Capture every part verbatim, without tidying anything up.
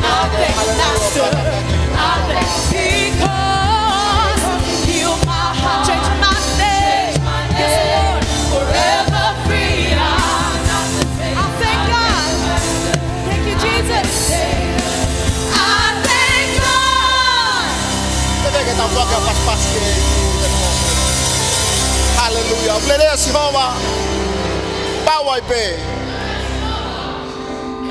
I thank you, Master. I thank you because you healed my heart. Change my name. Yes, Lord. Forever free. I thank God. Thank you, Jesus. I thank God. Fēfē ke tau foaki ha pasipasi ki he ʻEiki? Haleluia. Lelei ʻa Sihova. Pau ai pē.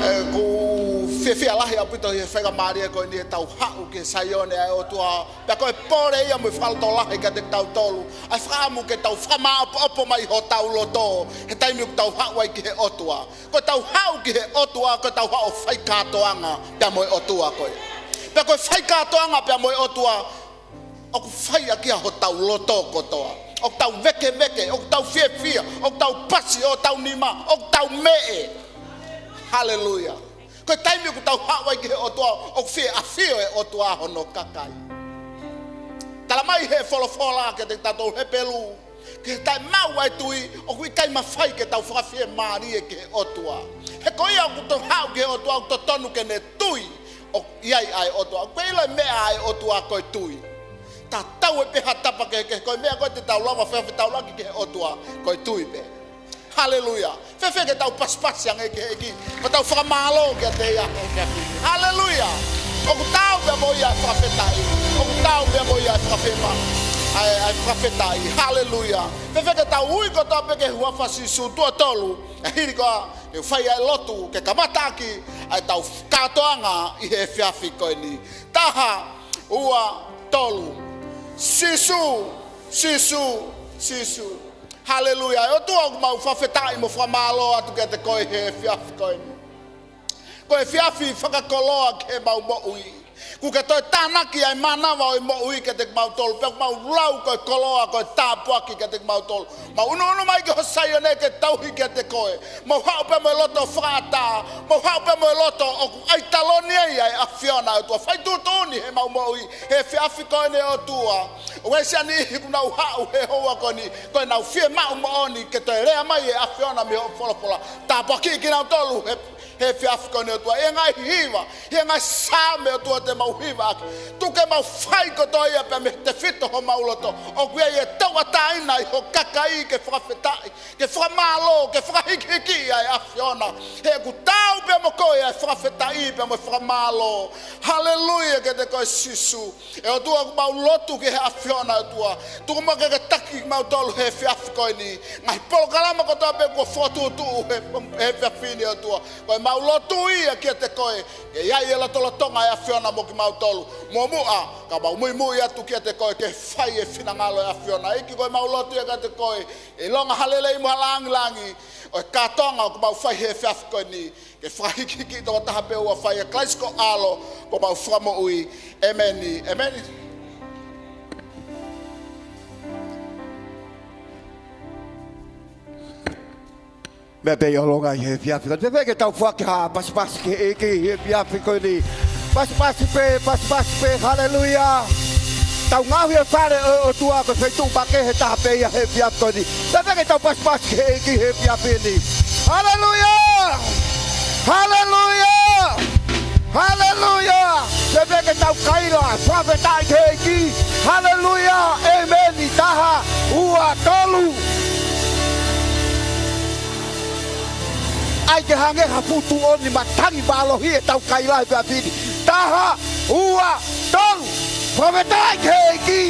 ʻOku ou fiefia lahi ʻaupito ʻi he faingamālie ko eni ʻetau haʻu ki he Saione ʻa e ʻOtua. Pea ko e pole ia mo e fakalotolahi kiate kitautolu. ʻA e fakaʻamu ke tau fakamāʻopoʻopo mai hotau loto he taimi ʻoku tau haʻu ai ki he ʻOtua. Ko ʻetau haʻu ki he ʻOtua, ko ʻetau haʻu ʻo fai kātoanga pea mo e ʻOtua ko ē. Pea ko e fai kātoanga pea mo e ʻOtua, ʻoku fai ʻaki ia hotau loto kotoa. ʻOku tau vēkeveke, ʻoku tau fiefia, ʻoku tau pasi hotau nima, ʻoku tau meʻe. Haleluia. Ko e taimi ʻoku tau haʻu ai ki he ʻOtua, ʻoku fie ʻafio e ʻOtua hono kakai. Tala mai he folofola kiate kitautolu Hepelū, ke taʻemaʻu ʻa e tui, ʻoku ʻikai mafai ke tau fakafiemālie ki he ʻOtua. He ko ia ʻoku tau haʻu ki he ʻOtua, ʻoku totonu ke ne tui ʻoku ʻi ai ʻa e ʻOtua. ʻOku ʻikai ʻilo e meʻa ʻa e ʻOtua ko e tui. Tatau ai pē ha tapa kehekehe, ko e meʻa ko ē te tau lava fefetaulaki ki he ʻOtua, ko e tui pē. Haleluia. Fēfē ke tau pasipasi ange ki he ʻEiki, mo tau fakamālō kiate ia he efiafi ni. Haleluia. ʻOku taau pē mo ia e fakafetaʻi. ʻOku taau pē mo ia e fakafema-, ʻa e, ʻa e fakafetaʻi. Haleluia. Fēfē ke tau ui kotoa pē ki he huafa ʻo Sīsū tuʻo tolu. ʻE hili ko ia, ʻe fai ʻa e lotu ke kamata ʻaki ʻa ʻetau kātoanga ʻi he efiafi ko eni. Taha, ua, tolu. Sīsū, Sīsū, Sīsū. Haleluia. ʻE ʻOtua, ʻoku mau fakafetaʻi mo fakamālō atu kiate koe he efiafi ko eni. Ko e efiafi fakakoloa ki heʻemau moʻui. Kuo ke toe tānaki ʻa e mānava ʻo e moʻui kiate kimautolu. Pea ʻoku mau lau ko e koloa, ko e tāpuaki kiate kimautolu. Mau ʻunuʻunu mai ki ho Saione ke tauhi kiate koe. Mau haʻu pē mo e loto fakaʻatā. Mau haʻu pē mo e loto ʻoku ʻai taloni ai ʻa e ʻAfiona ʻOtua. Fai tuʻutuʻuni heʻemau moʻui he efiafi ko eni ʻOtua. ʻOku ʻi ai siʻa niʻihi ʻoku nau haʻu he houa ko eni, ko ʻenau fiemaʻu moʻoni ke toe lea mai e ʻAfiona mei hoʻo folofola. Tāpuakiʻi kinautolu he, he efiafi ko eni ʻOtua. ʻI he ngaahi hiva, ʻi he ngaahi Saame ʻOtua te mau hiva ʻaki. Tuku ke mau fai kotoa ia pea mei he tefito homau loto. ʻOku ʻi ai e tauʻatāina ʻi ho kakai ke fakafetaʻi, ke fakamālō, ke fakahikihiki ʻa e ʻAfiona. He ʻoku taau pē mo koe ʻa e fakafetaʻi pea mo e fakamālō. Haleluia kiate koe Sīsū. ʻE ʻOtua, ʻoku mau lotu ki he ʻAfiona ʻOtua. Tuku muʻa ke ke taki kimautolu he efiafi ko eni. Ngaahi polokalama kotoa pē kuo fokotuʻutuʻu he, he efiafi ni ʻOtua. Ko ʻemau lotu ia kiate koe. Ke ʻi ai e lotolotonga ʻo e ʻAfiona mo kimautolu. Muʻomuʻa, ka mau muimui atu kiate koe ke fai e finangalo ʻo e ʻAfiona. ʻEiki, ko ʻemau lotu ia kiate koe. ʻIlonga ha lelei mo ha lāngilangi ʻo e kātoanga ʻoku mau fai he efiafi ko eni. Ke fakahikihiki tokotaha pē ʻoku fai ʻia Kalaisi ko ho ʻAlo, ko homau Fakamoʻui. ʻĒmeni. ʻĒmeni. Meʻa pē ʻi ʻolunga ʻi he efiafi ko eni. Fēfē ke tau foaki ha pasipasi ki he ʻEiki he efiafi ko eni. Pasipasi pē, pasipasi pē, haleluia. Tau ngaohi e fale ʻo e ʻOtua ko e feituʻu makehe taha pē ia he efiafi ko eni. Fēfē ke tau pasipasi ki he ʻEiki he efiafi ni. Haleluia! Haleluia! Haleluia! Fēfē ke tau kaila, fakafetaʻi ki he ʻEiki. Haleluia! ʻĒmeni. Taha, ua, tolu. ʻAi ke hangē ha fuʻu tuʻoni matangi mālohi ʻetau kaila he efiafi ni. Taha, ua, tolu. Fakafetaʻi ki he ʻEiki.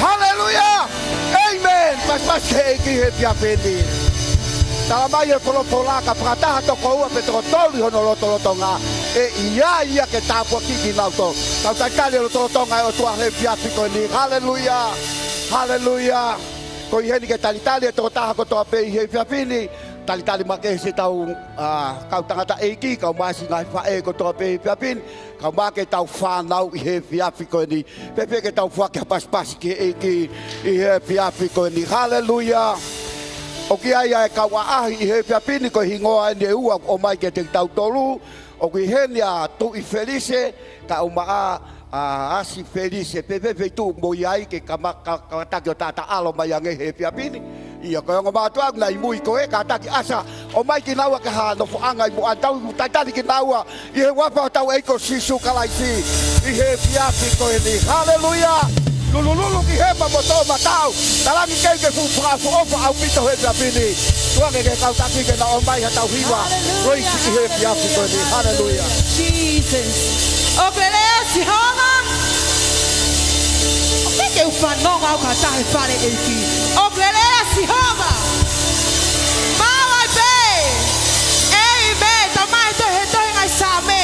Haleluia. ʻĒmeni. Pasipasi ki he ʻEiki he efiafi ni. Tala mai e folofola ka fakataha toko ua pe toko tolu ʻi hono lotolotonga, ʻe ʻi ai ia ke tāpuakiʻi kinautolu. Tau talitali e lotolotonga ʻo e ʻOtua he efiafi ko eni. Haleluia. Haleluia. Ko ʻi heni ke talitali e tokotaha kotoa pē ʻi he efiafi ni. Talitali makehe siʻetau, ʻa, kau tangataʻeiki, kau masi ngaahi faʻē kotoa pē ʻi he efiafi ni. Kau mai ke tau fānau ʻi he efiafi ko eni. Fēfē ke tau foaki ha pasipasi ki he ʻEiki ʻi he efiafi ko eni. Haleluia. ʻOku ʻi ai ʻa e kau ʻaʻahi ʻi he efiafi ni ko e hingoa eni ʻe ua ʻoku ʻomai kiate kitautolu. ʻOku ʻi heni ʻa Tuʻi Felise, kae ʻumaʻā ʻa ʻAsi Felise. Fēfē feituʻu ʻoku mo ʻi ai ke kama-, ka-, kātaki ʻo taʻataʻalo mai ange he efiafi ni. ʻIo, ko e ongo mātuʻa ʻoku nau ʻi mui ko ē, kātaki ʻAsa ʻOmai kinaua ki ha nofoʻanga ʻi muʻa, tau talitali kinaua ʻi he huafa ʻo hotau ʻEiki ko Sīsū Kalaisi ʻi he efiafi ko eni. Haleluia! Lulululu ki hema mo toʻomataʻu. Talange ke ke fuʻu fakaʻofoʻofa ʻaupito he efiafi ni. Tuku ange ki he kau taki ke nau ʻomai haʻatau hiva. Haleluia! Praise ʻi he efiafi ko eni. Haleluia! Jesus. ʻOku lelei ʻa Sihova. ʻOku ʻikai ke u fanongo au ka tahi fale ʻEiki. ʻOku lelei ʻa Sihova. Mau ai pē. Amen. Tau mai to he tohi ngaahi Saame.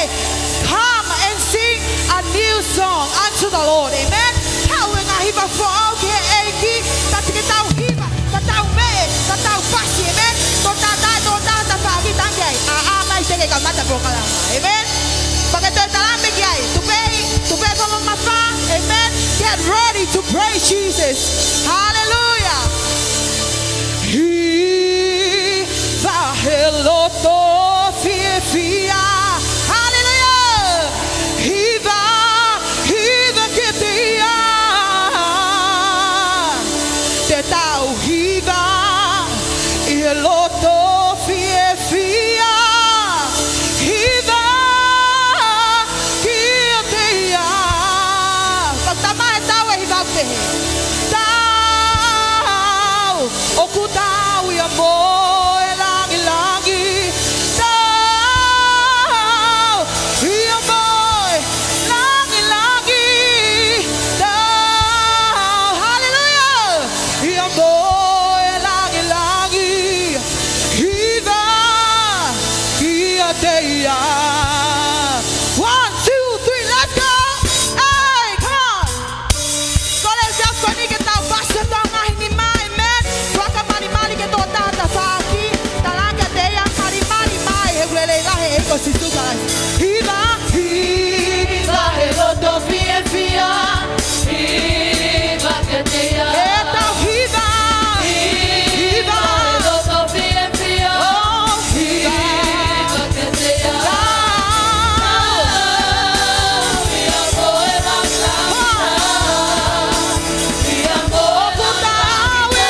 Come and sing a new song unto the Lord. Amen. Haʻu e ngaahi hiva foʻou ki he ʻEiki. Ka te ke tau hiva, ka tau meʻe, ka tau pasi. Amen. Tō tātā, tō tātā faʻaki tangi ai. ʻA, ʻa, mai te ke kamata polokalama. Amen. Pea ke toe tala mai ki ai. Tupe, tupe fama mafa. Amen. Get ready to praise Jesus. Hallelujah. Hiva he loto fiefia. Hallelujah. Hiva, hiva kiate ia. Te tau hiva ʻi he loto fiefia. Hiva kiate ia. Pea tau mai tau e hiva pehē. Tau, ʻoku tau ʻi he moʻui langilangi. Tau ʻi he moʻui langilangi. Tau, haleluia. ʻI he moʻui langilangi. Hiva kiate ia. One, two, three, let's go. Hey, come on. Kole ke tau pasi ʻetau ngaahi nima, amen. Fakamalimali ke tō tātā faʻaki. Talange kiate ia, malimali mai he ʻoku lelei lahi e ʻEiki ko Sīsū Kalaisi. Hiva. Hiva he loto fiefia. Hiva kiate ia. Ke tau hiva. Hiva. Hiva he loto fiefia. Oh, hiva. Hiva kiate ia. Tau. Tau ʻi he moʻui langilangi. ʻOku tau ʻi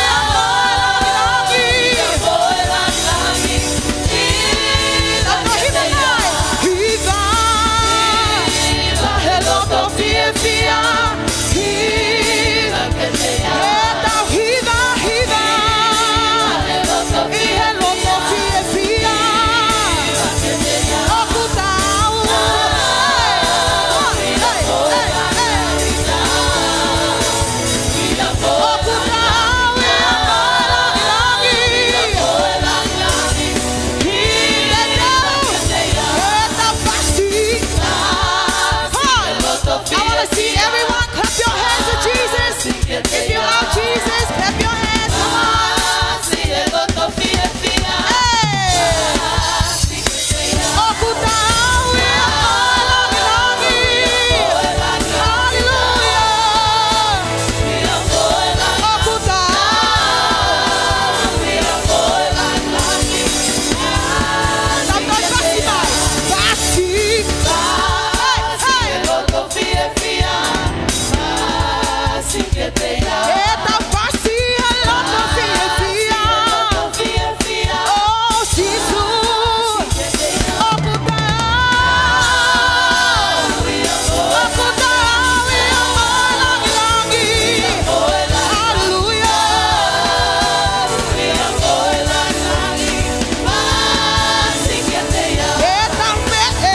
he moʻui langilangi. Hiva. Hiva he loto fiefia. Hiva kiate ia. Ke tau hiva, hiva. ʻI he loto fiefia. ʻOku tau. Hey, hey, hey, hey. ʻOku tau ʻi he moʻui langilangi. Ke tau, ke tau pasi. Come on. I wanna see everyone clap your hands to Jesus. If you love Jesus, clap your hands. Come on. Hey. ʻOku tau ʻi he moʻui langilangi. Haleluia. ʻOku tau ʻi he moʻui langilangi. Tau toe pasi mai. Pasi. Hey, hey. Loto fiefia. Pasi kiate ia. Ke tau pasi he loto fiefia. ʻO Sīsū. ʻOku tau. ʻOku tau ʻi he moʻui langilangi. Haleluia. Ke tau meʻe.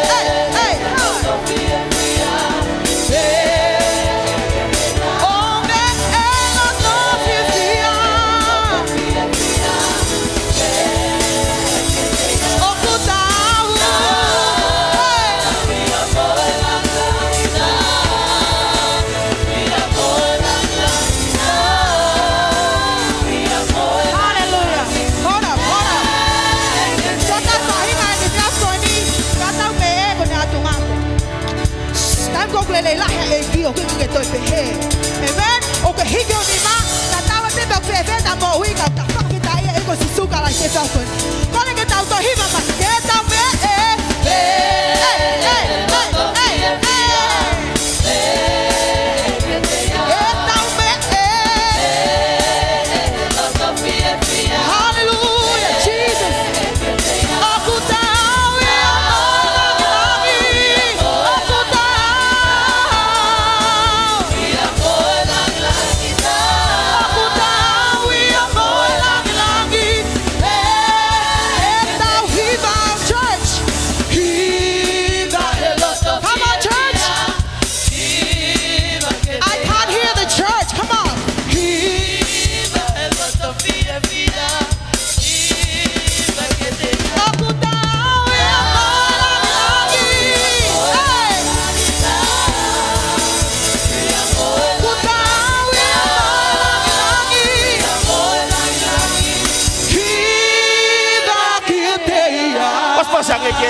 Hey, hey. Hallelujah. Hold up, hold up. Sota fahinga ni fiasoni, katau meʻe ko ne atu ngako. Taimi ko ē ʻoku lelei lahi e ʻEiki ʻoku ʻikai ke toe pehē. Amen. ʻOku ke hiki ho nima, naʻa tau ʻatā pē ʻoku fēfē ʻeta moʻui ka ta fakafetaʻi e ʻEiki ko Sīsū Kalaisi he efiafi ko eni. Kole ke tau toe hiva mai, ke tau meʻe. Hey, hey, hey, hey, hey. Ke tau meʻe. Hallelujah,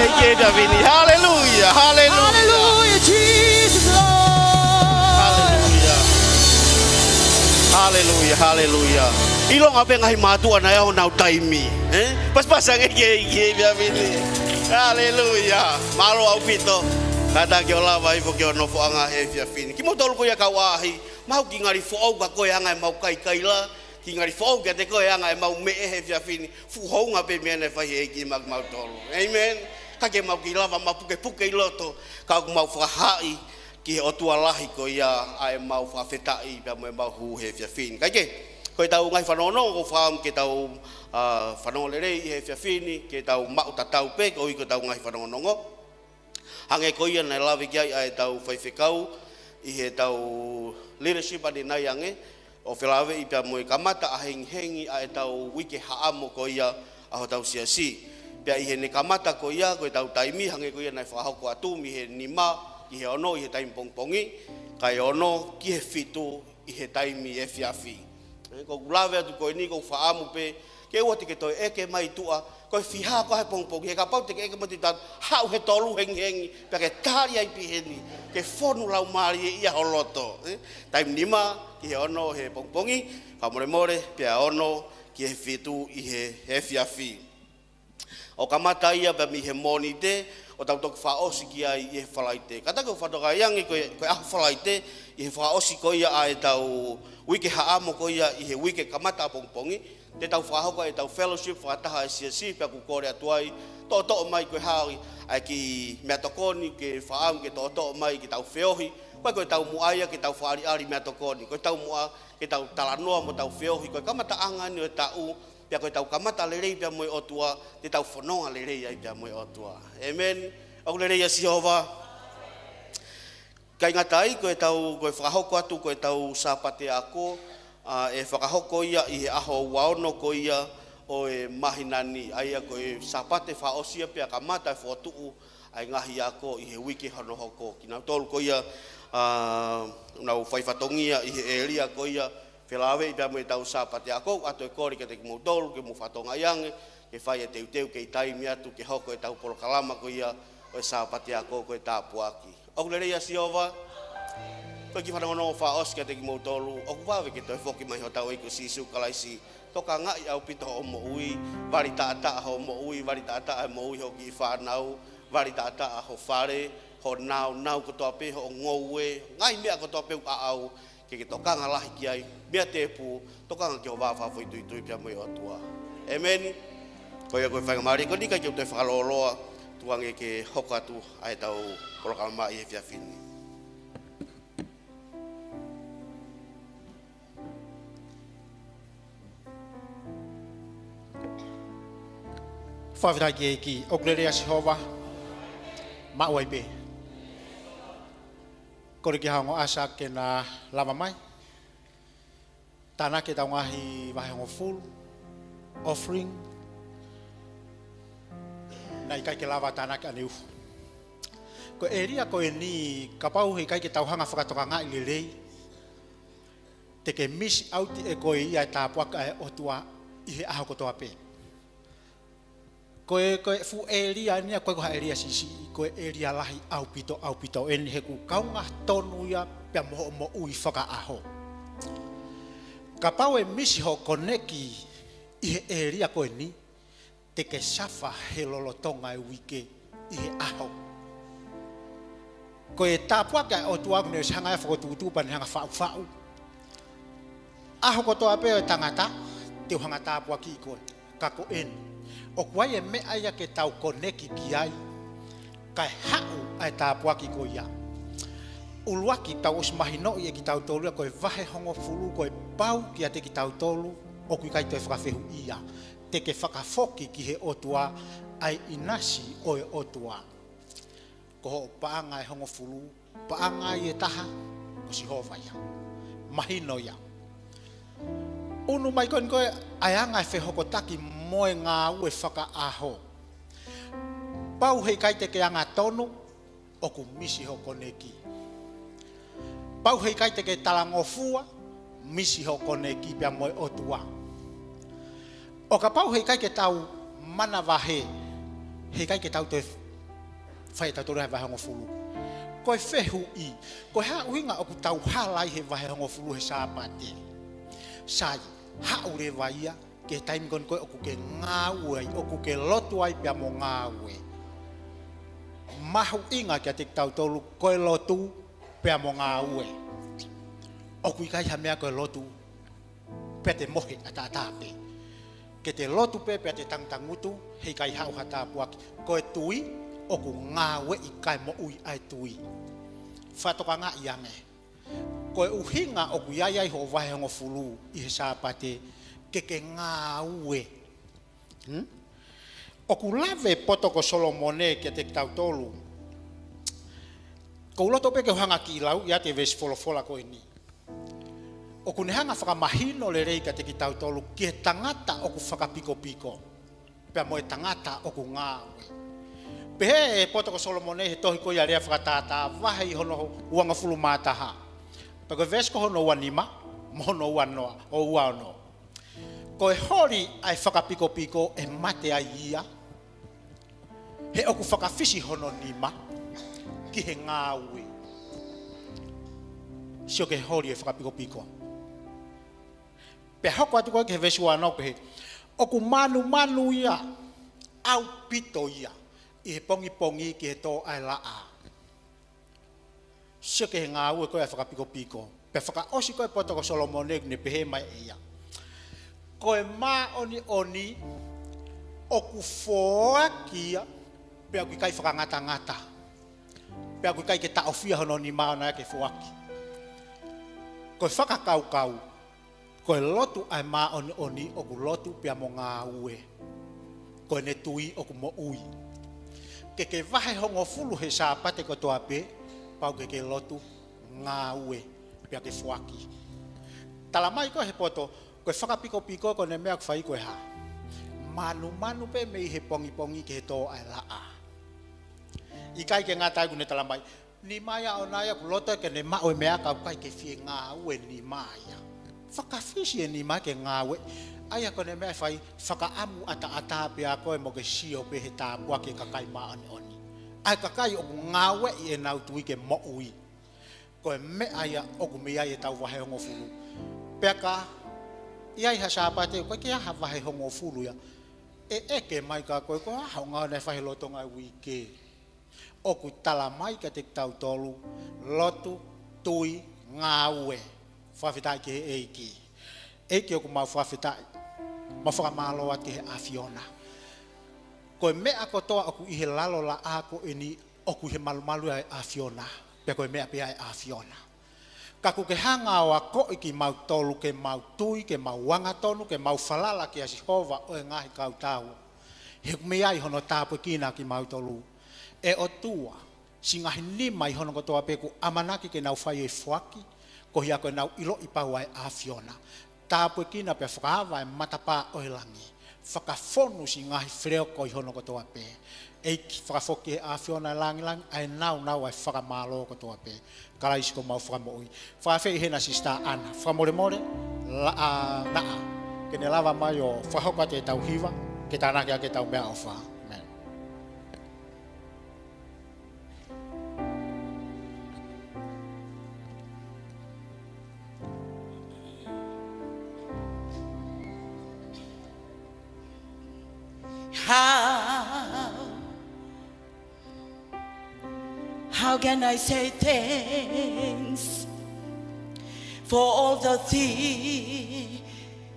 Haleluia, haleluia. Haleluia, Jesus Lord. Haleluia. Haleluia, haleluia. ʻIlonga pē ngaahi mātuʻa naʻe ʻi ai honau taimi, ē? Pasipasi ange ki he ʻEiki he efiafi ni. Haleluia. Mālō ʻaupito. Kātaki ʻo lava hifo ki hoʻo nofoʻanga he efiafi ni. Kimoutolu ko ia kau ʻaʻahi, mau kiʻi ngali foʻou kia koe ʻa e anga ʻemau kaikaila, kiʻi ngali foʻou kiate koe ʻa e anga ʻemau meʻe he efiafi ni. Fuʻu hounga pē meʻa naʻe fai ʻe he ʻEiki maʻa kimautolu. Amen. Ka ke mau kiʻi lava mapukepuke ʻi loto, ka ʻoku mau fakahaaʻi ki he ʻOtua lahi ko ia ʻa ʻemau fakafetaʻi pea mo ʻemau hū he efiafi ni. Kae kehe, ko ʻetau ngaahi fanongonongo ʻoku ou fakaʻamu ke tau, ā, fanongo lelei ʻi he efiafi ni, ke tau maʻu tatau pē, koeʻuhi ko ʻetau ngaahi fanongonongo. Hangē ko ia naʻe lave ki ai ʻa ʻetau faifekau ʻi heʻetau leadership ʻanenai ange, ʻo felāveʻi pea mo e kamata ʻahengihengi ʻa ʻetau uike haʻamo ko ia ʻa hotau siasi. Pea ʻi heʻene kamata ko ia, ko ʻetau taimi, hangē ko ia naʻe fakahoko atu, mei he nima ki he ono ʻi he taimi pongipongi, kae ono ki he fitu ʻi he taimi efiafi. Ē, ʻoku ou lave atu ko eni, ʻoku ou fakaʻamu pē ke ʻoua te ke toe ʻeke mai tuʻa ko e fiha ko ē he pongipongi, he kapau te ke ʻeke mai tuʻa, haʻu he tolu hengihengi, pea ke tali ai pē heni, ke fonu laumālie ia ho loto. Ē, taimi nima ki he ono he pongipongi, fakamolemole, pea ono ki he fitu ʻi he, he efiafi. ʻO kamata ia pē mei he Mōnite, ʻo tau toki fakaʻosi ki ai ʻi he Falaite. Kātaki ʻo fakatokangaʻi ange ko e, ko e ʻaho Falaite, ʻi he fakaʻosi ko ia ʻa ʻetau uike haʻamo ko ia ʻi he uike kamata ʻapongipongi, te tau fakahoko ʻetau fellowship fakataha ʻa e siasi, pea ʻoku kole atu ai, toʻotoʻo mai ko e hā ʻa e kiʻi meʻatokoni ke fakaʻamu ke toʻotoʻo mai ke tau feohi, ko e, ko ʻetau muʻa ia ke tau fakaʻaliʻali meʻatokoni, ko ʻetau muʻa ke tau talanoa mo tau feohi, ko e kamataʻanga eni ʻo e taʻu, pea ko ʻetau kamata lelei pea mo e ʻOtua, te tau fononga lelei ai pea mo e ʻOtua. Amen. ʻOku lelei ʻa Sihova. ʻIkai ngata ai, ko ʻetau, ko e fakahoko atu, ko ʻetau Sāpate ako, ā, ʻe fakahoko ia ʻi he ʻaho ua ono ko ia ʻo e māhina ni, ʻa ia ko e Sāpate fakaʻosi ia pea kamata e fokotuʻu ʻa e ngaahi ako ʻi he uike hono hoko. Kinautolu ko ia, ā, ʻoku nau fai fatongia ʻi he ʻēlia ko ia, felāveʻi pea mo ʻetau Sāpate ako, ʻoatu e kole kiate kimoutolu, ke mou fakatokangaʻi ange, ke fai e teuteu kei taimi atu, ke hoko ʻetau polokalama ko ia ʻo e Sāpate ako ko e tāpuaki. ʻOku lelei ʻa Sihova. Ko e kiʻi fanongonongo fakaʻosi kiate kimoutolu, ʻoku vave ke toe foki mai hotau ʻEiki ko Sīsū Kalaisi. Tokangaʻi ʻaupito hoʻo moʻui, vali taʻataʻa hoʻo moʻui, vali taʻataʻa e moʻui hoʻo kiʻi fānau, vali taʻataʻa ho fale, ho naunau kotoa pē, hoʻo ngoue, ngaahi meʻa kotoa pē ʻoku ʻaʻau, ke ke tokanga lahi ki ai, meʻa tēpū, tokanga ki ho vā fakafoʻituitui pea mo e ʻOtua. Amen. Ko ia ko e faingamālie ko eni, ʻikai ke u toe fakalōloa, tuku ange ke hoko atu ʻa ʻetau polokalama ʻi he efiafi ni. Fakafetaʻi ki he ʻEiki, ʻoku lelei ʻa Sihova, maʻu ai pē. Kole ki he ongo ʻasa ke na lava mai. Tānaki ʻetau ngaahi vahehongofulu, offering. Naʻe ʻikai ke lava tānaki ʻaneuhu. Ko e ʻēlia ko eni, kapau heʻikai ke tau hanga fakatokangaʻi lelei, te ke miss out ʻe koe ia e tāpuaki ʻa e ʻOtua ʻi he ʻaho kotoa pē. Ko e, ko e fuʻu ʻēlia eni ʻoku ʻikai ko ha ʻēlia siʻisiʻi, ko e ʻēlia lahi ʻaupito, ʻaupito eni, he ʻoku kaunga tonu ia pea mo hoʻo moʻui fakaʻaho. Kapau ʻe misi hoʻo koneki ʻi he ʻēlia ko eni, te ke suffer he lolotonga e uike ʻi he ʻaho. Ko e tāpuaki ʻa e ʻOtua ʻoku ne ʻosi hanga ia ʻo fokotuʻutuʻu pea ne hanga ʻo faʻufaʻu. ʻAho kotoa pē ʻo e tangata, te u hanga ʻo tāpuakiʻi koe. Ka ko eni, ʻoku ʻi ai e meʻa ia ke tau koneki ki ai, kae haʻu ʻa e tāpuaki ko ia. ʻUluaki, tau ʻosi mahinoʻi ʻe kitautolu ia ko e vahehongofulu, kuo pau kiate kitautolu ʻoku ʻikai toe fakafehuʻia. Te ke fakafoki ki he ʻOtua ʻa e ʻinasi ʻo e ʻOtua. Ko hoʻo paʻanga ʻe hongofulu, paʻanga ia ʻe taha, ko Sihova ia. Mahino ia. ʻUnu mai ko eni ko ē ʻa e anga e fehokotaki mo e ngāue fakaʻaho. Pau heʻikai te ke angatonu, ʻoku misi hoʻo koneki. Pau heʻikai te ke talangofua, misi hoʻo koneki pea mo e ʻOtua. ʻO kapau heʻikai ke tau manavahē, heʻikai ke tau toe Fai ʻe tautolu he vahe hongofulu. Ko e fehuʻi, ko e hā ʻuhinga ʻoku tau hala ai he vahe hongofulu he Sāpate? Sai, haʻu leva ia ki he taimi ko eni ko ē ʻoku ke ngāue ai, ʻoku ke lotu ai pea mo ngāue. Mahuʻinga kiate kitautolu ko e lotu pea mo ngāue. ʻOku ʻikai ha meʻa ko e lotu pea te mohe ʻataʻatā pē. Ke te lotu pē pea te tangutangutu, heʻikai haʻu ha tāpuaki. Ko e tui ʻoku ngāueʻi kae moʻui ʻa e tui. Fakatokangaʻi ange. Ko e ʻuhinga ʻoku ʻi ai ai hoʻo vahe hongofulu ʻi he Sāpate, ke ke ngāue. Hmm? ʻOku lave poto ko Solomone kiate kitautolu. ʻOku ou loto pē ke u hanga ʻo kiʻi lau ʻa e veesi folofola ko eni. ʻOku ne hanga ʻo fakamahino lelei kiate kitautolu ki he tangata ʻoku fakapikopiko pea mo e tangata ʻoku ngāue. Pehē ʻe poto ko Solomone he tohi ko ia Lea Fakatātā vahe hono uangofulu mā taha. Pea ko e veesi ko hono ua nima, mo hono ua noa, ʻo ua ono. Ko e holi ʻa e fakapikopiko ʻe mate ai ia, he ʻoku fakafisi hono nima ki he ngāue. Sio ki he holi ʻa e fakapikopiko. Pea hoko atu ko ē ki he veesi ua noa pehē, ʻoku manumanu ia, ʻaupito ia, ʻi he pongipongi ki he tō ʻa e laʻā. Sio ki he ngāue ko ē ʻa e fakapikopiko. Pea fakaʻosi ko ē poto ko Solomone ʻoku ne pehē mai ʻe ia, ko e māʻoniʻoni ʻoku foaki ia, pea ʻoku ʻikai fakangatangata. Pea ʻoku ʻikai ke taʻofia hono nima ʻona ia ke foaki. Ko e fakakaukau, ko e lotu ʻa e māʻoniʻoni ʻoku lotu pea mo ngāue. Ko ʻene tui ʻoku moʻui. Ke ke vahe hongofulu he Sāpate kotoa pē, pau ke ke lotu, ngāue, pea ke foaki. Talamai ko ē he poto, ko e fakapikopiko ko ʻene meʻa ʻoku fai ko e hā? Manumanu pē mei he pongipongi ki he tō ʻa e laʻā. ʻIkai ke ngata ai ʻoku ne talamai, nima ia ʻona ia ʻoku loto ke ne maʻu e meʻa ka ʻoku ʻikai ke fie ngāue e nima ia. Fakafisi e nima ke ngāue. ʻA ia ko ʻene meʻa ʻe fai, fakaʻamu ʻataʻatā pē ʻa koe mo ke sio pē he tāpuaki ʻa e kakai māʻoniʻoni. ʻA e kakai ʻoku ngāueʻi ʻenau tui ke moʻui. Ko e meʻa ia ʻoku mei ai ʻetau vahe hongofulu. Pea ka ʻi ai ha Sāpate, ʻoku ʻikai ke ʻi ai ha vahe hongofulu ia. ʻE ʻeke mai kia koe, ko e hā hoʻo ngāue naʻe fai he lolotonga e uike? ʻOku talamai kiate kitautolu, lotu, tui, ngāue. Fakafetaʻi ki he ʻEiki. ʻEiki ʻoku mau fakafetaʻi. Mau fakamālō atu ki he ʻAfiona. Ko e meʻa kotoa ʻoku ʻi he lalo laʻā ko eni ʻoku ʻi he malumalu ʻa e ʻAfiona. Pea ko e meʻa pē ia ʻa e ʻAfiona. Ka ʻoku ke hanga ʻo akoʻi kimautolu ke mau tui, ke mau angatonu, ke mau falala kia Sihova ʻo e ngaahi kautau. He ʻoku mei ai hono tāpuekina kimautolu. ʻE ʻOtua, siʻi ngaahi nima ʻi hono kotoa pē ʻoku ʻamanaki ke nau fai e foaki, koeʻuhi ko ʻenau ʻiloʻi pau ʻa e ʻAfiona. Tāpuekina pea fakaava e matapā ʻo e langi. Fakafonu siʻi ngaahi feleoko ʻi hono kotoa pē. ʻEiki, fakafoki he ʻAfiona e langilangi, ʻa e nāunau, ʻa e fakamālō kotoa pē. Kalaisi ko homau Fakamoʻui. Fakaafeʻi hena Sisitā ʻAna. Fakamolemole, la-, ʻa, naʻa. Ke ne lava mai ʻo fakahoko atu ʻetau hiva, ke tānaki ʻaki ʻetau meʻaʻofa. ʻĒmeni. How, how can I say thanks for all the things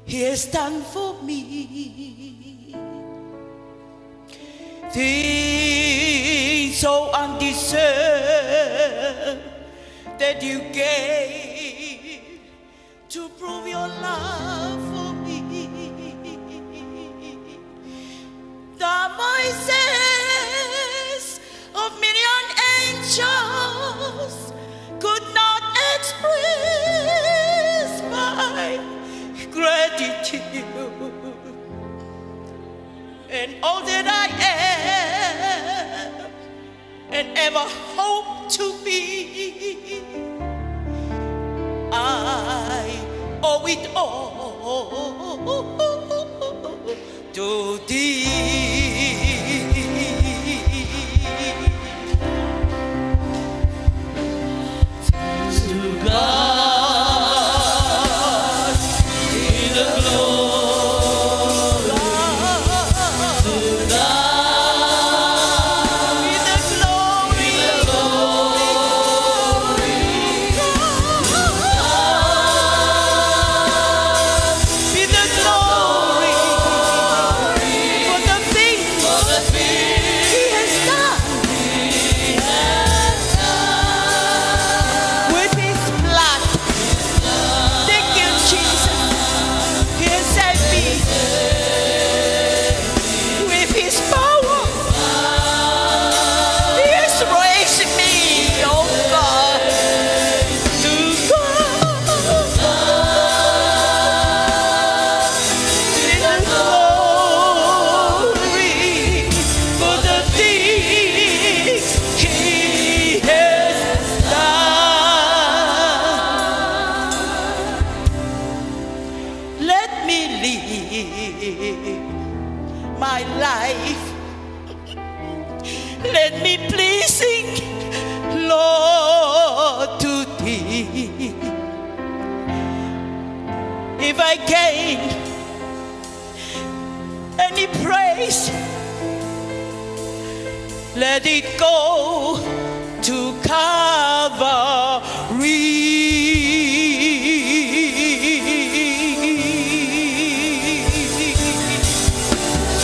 He has done for me? Things so undeserved that you gave to prove your love for me. The voices of million angels could not express my gratitude. And all that I am and ever hope to be, I owe it all to Thee. Did go to Calvary.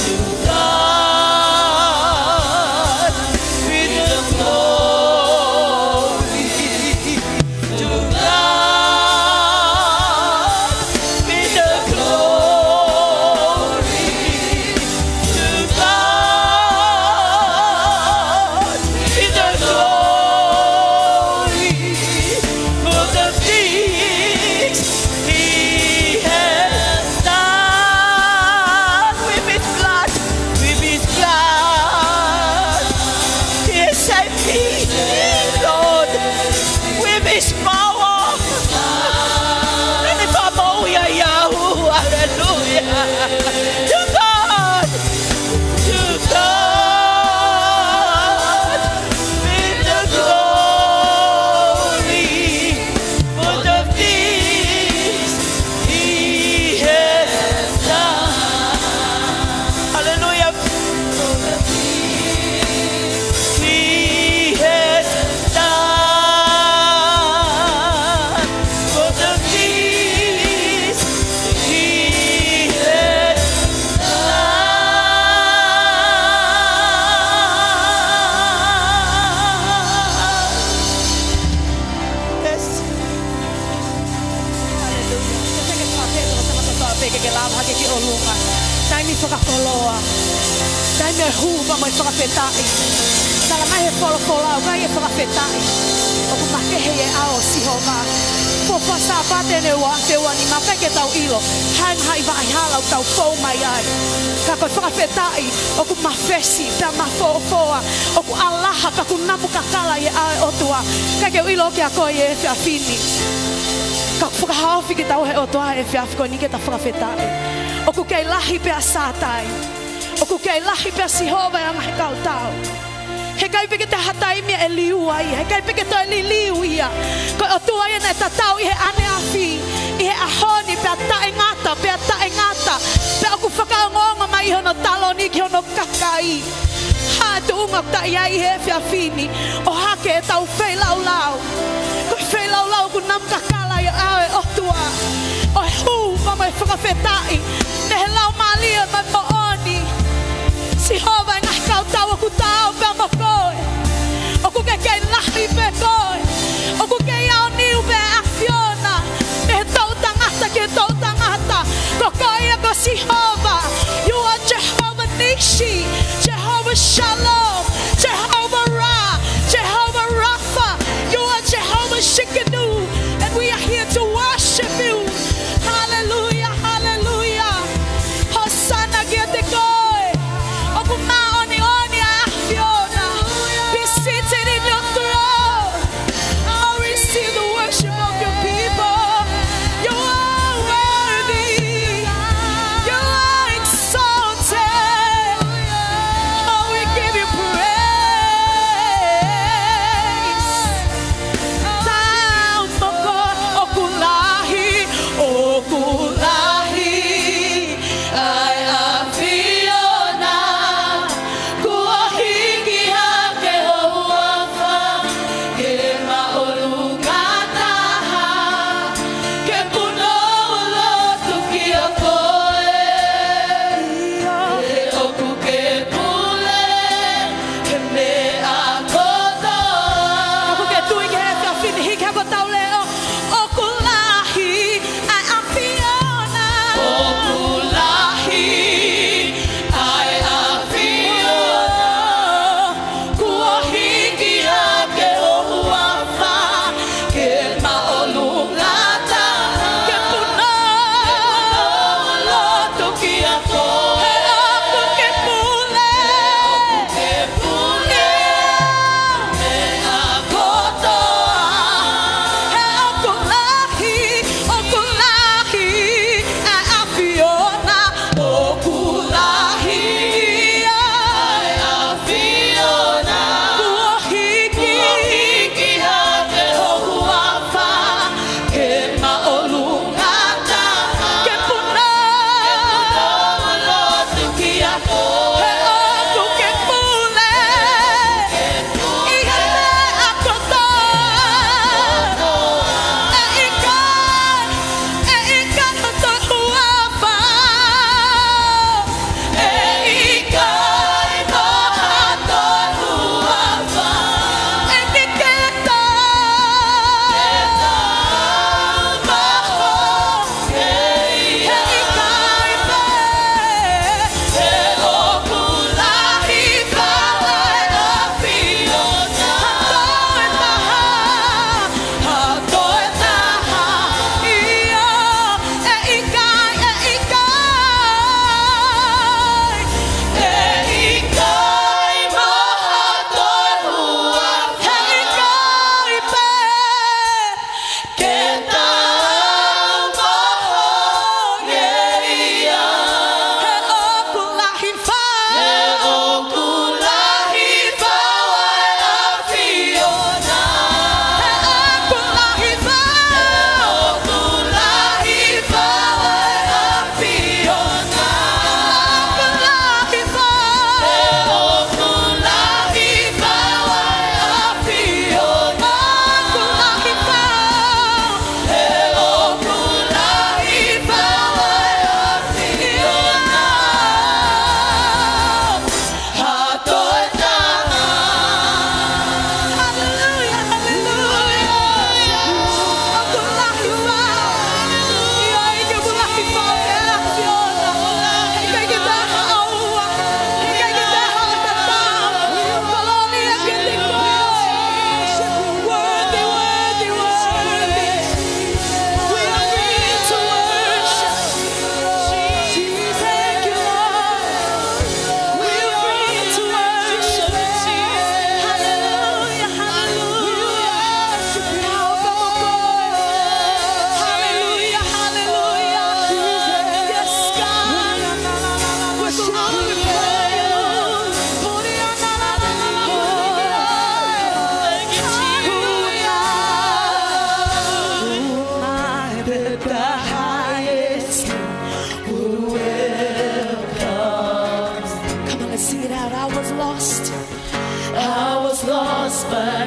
To God be the glory. To God be the glory. To God be the glory for the things He has done. With His blood, with His blood, He has saved me, Lord, with His power. Hallelujah. To God, to God be the glory for the things He has done. Hallelujah. He has done for the things He has done. Yes. Hallelujah. Ke ke fakafetaʻi, tama kotoa pē ke ke lava hake ki ʻolunga. Taimi fakakoloa. Taimi e hū pea mo e fakafetaʻi. Tala mai he folofola, ʻoku ʻi ai e fakafetaʻi ʻoku makehe ʻi he ʻao ʻo Sihova. Fuofua Sāpate ʻeni ua afe ua nima, ʻikai ke tau ʻilo ha ngaahi vaʻa hala ʻoku tau fou mai ai. Ka ko e fakafetaʻi ʻoku mafesi, pea mafofoa, ʻoku ʻalaha, pea ʻoku namu kakala ʻi he ʻao ʻo e ʻOtua. ʻIkai ke u ʻilo kia koe ʻi he efiafi ni, ka ʻoku fakahaofi kitaua ʻe he ʻOtua he efiafi ko eni ke ta fakafetaʻi. ʻOku kei lahi pē ʻa Sātai. ʻOku kei lahi pē ʻa Sihova ʻi he anga ʻo e kautau. Heʻikai pē ke toe ha taimi ʻe liu ai, heʻikai pē ke toe liliu ia. Ko e ʻOtua ia naʻe tatau ʻi he ʻaneafi, ʻi he ʻaho ni, pea taʻengata, pea taʻengata. Pea ʻoku fakaongoongo mai ʻi hono taloni ki hono kakai. Ha tuʻunga ʻoku ta ʻi ai ʻi he efiafi ni, ʻohake ʻetau feilaulau. Ko e feilaulau ʻoku namu kakala ʻi he ʻao ʻo e ʻOtua. ʻO e hū pea mo e fakafetaʻi mei he Laumālie mo e moʻoni. Sihova, e ngaahi kautau ʻoku taau pē mo koe. ʻOku ke kei lahi pē koe. ʻOku kei aoniu pē ʻa e ʻAfiona mei he toʻutangata ki he toʻutangata. Ko koe ia ko Sihova. You are Jehovah Nissi, Jehovah Shalom, Jehovah Ra, Jehovah Rapha. You are Jehovah Tsidkenu, and we are here to worship you. Hallelujah, hallelujah. Hosana kiate koe. ʻOku māʻoniʻoni ʻa e ʻAfiona.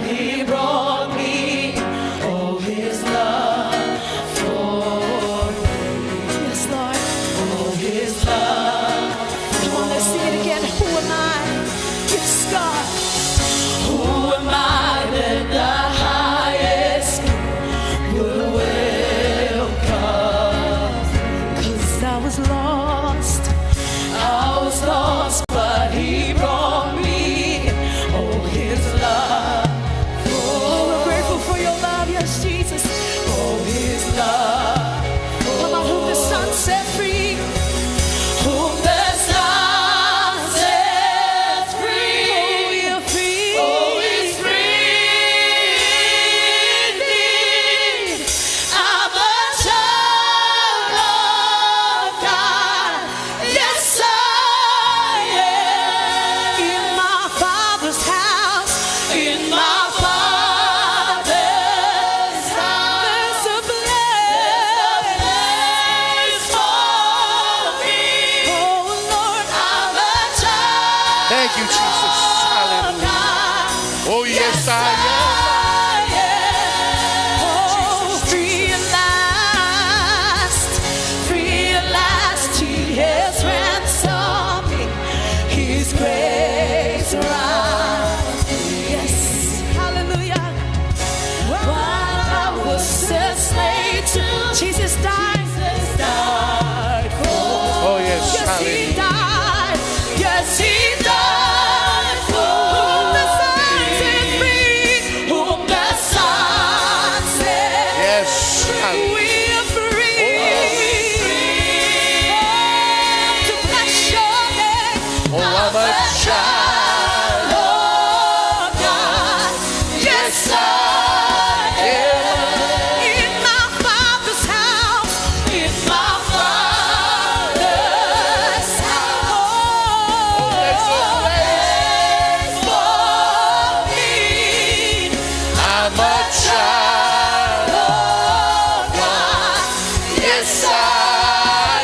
He brought me, oh, his love for me. Yes, Lord. Oh, his love. Come on, let's sing it again. Who am I? Yes, God. Who am I that the highest would welcome? 'Cause I was lost. I was lost, but he brought me. Oh, his love. Oh, we're grateful for your love, yes, Jesus. Oh, his love. Come on, whom the Son set free. Whom the Son sets free. Oh, we are free. Oh, is free indeed. I'm a child of God. Yes, I am. In my Father's house, in my Father's house, there's a place for me. Oh, Lord, I'm a child of God. Thank you, Jesus. Hallelujah. Oh, yes, I am. Oh, free at last, free at last, he has ransomed me. His grace around me. Yes, hallelujah. While I was a slave to Jesus died. Jesus died for. Oh, yes, hallelujah. Yes, he died. Yes, he died for. Whom the Son set free, whom the Son set free. Yes, hallelujah. We are free. Oh, to bless your name. Oh, I'm a child of God. Yes, I am. In my Father's house, in my Father's house, there's a place for me. I'm a child of God. Yes, I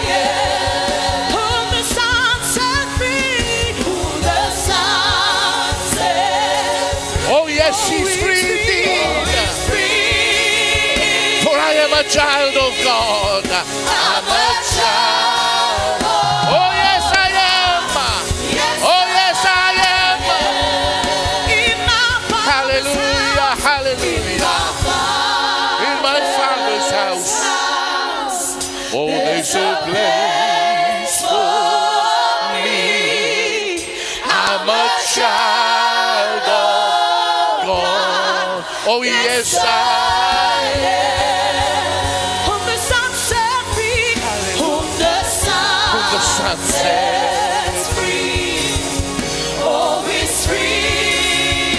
am. Whom the Son set free, whom the Son set free. Oh, yes, he's free indeed. Oh, he's free. For I am a child of God. I'm a child of God. Oh, yes, I am. Yes, I am. Oh, yes, I am. In my Father's house. Hallelujah, hallelujah. In my Father's house. Oh, there's a place for me. I'm a child of God. Oh, yes, I am. Whom the Son set free. Whom the Son, whom the Son sets free. Oh, is free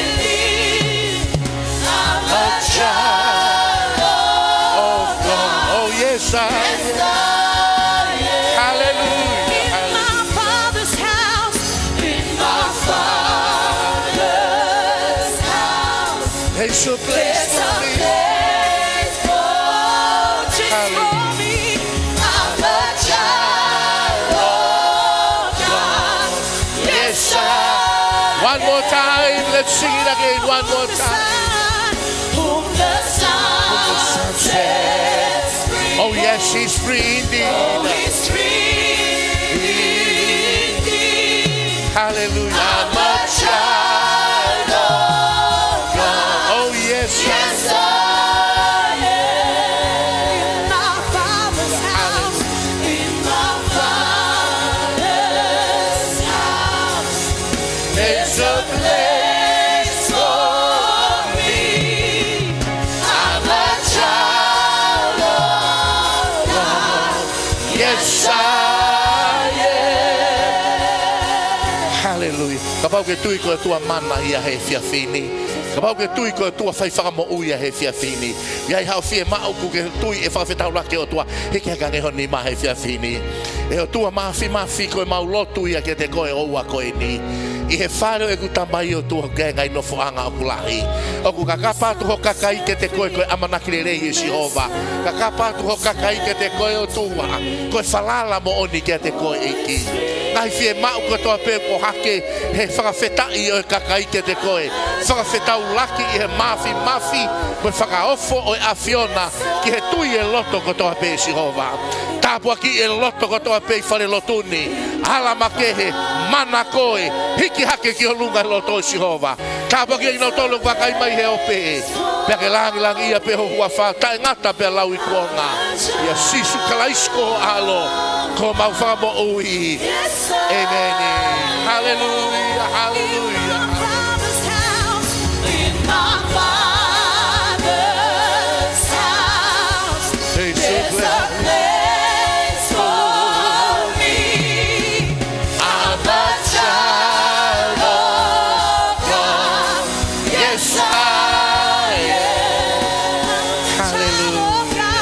indeed. I'm a child of God. Oh, yes, I am. Yes, I am. Hallelujah. In my Father's house, in my Father's house, there's a place for me. There's a place for, just for me. Hallelujah. I'm a child of God. Yes, I am. One more time. Let's sing it again. One more time. Whom the Son, whom the Son sets free. Oh, yes, he's free indeed. Oh, he's free indeed. Hallelujah. I'm a child of God. Oh, yes. Yes, I am. In my Father's house. In my Father's house. There's a place for me. I'm a child of God. Yes, I am. Hallelujah. Kapau ʻoku ke tui ko e ʻOtua mana ia he efiafi ni. Kapau ʻoku ke tui ko e ʻOtua fai fakamoʻui ia he efiafi ni. ʻI ai haʻo fiemaʻu ʻoku ke tui ʻe fakafetaulaki ʻOtua, hiki hake ange ho nima he efiafi ni. ʻE ʻOtua Māfimafi, ko ʻemau lotu ia kiate koe ʻo ʻoua ko eni. ʻi he fale ʻo ʻeku Tamai ʻOtua, ʻoku ʻi ai e ngaahi nofoʻanga ʻoku lahi. ʻOku kakapa atu ho kakai kiate koe, ko e ʻamanaki lelei ʻe Sihova. Kakapa atu ho kakai kiate koe ʻOtua, ko e falala moʻoni kiate koe ʻEiki. Ngaahi fiemaʻu kotoa pē kuo hake he fakafetaʻi ʻo e kakai kiate koe. Fakafetaulaki ʻi he māfimafi mo e fakaofo ʻo e ʻAfiona ki he tui e loto kotoa pē Sihova. Tāpuakiʻi e loto kotoa pē ʻi falelotu ni. Ala makehe, mana koe, hiki hake ki ho lunga e loto Sihova. Tāpuakiʻi kinautolu ʻoku vakai mai he ope. Pea ke langilangiʻia pē ho huafa taʻengata pea lauikuonga. ʻIa Sīsū Kalaisi ko ho ʻAlo, ko homau Fakamoʻui. ʻĒmeni. Haleluia, haleluia. There's a place for me. I'm a child of God. Yes, I am. Hallelujah.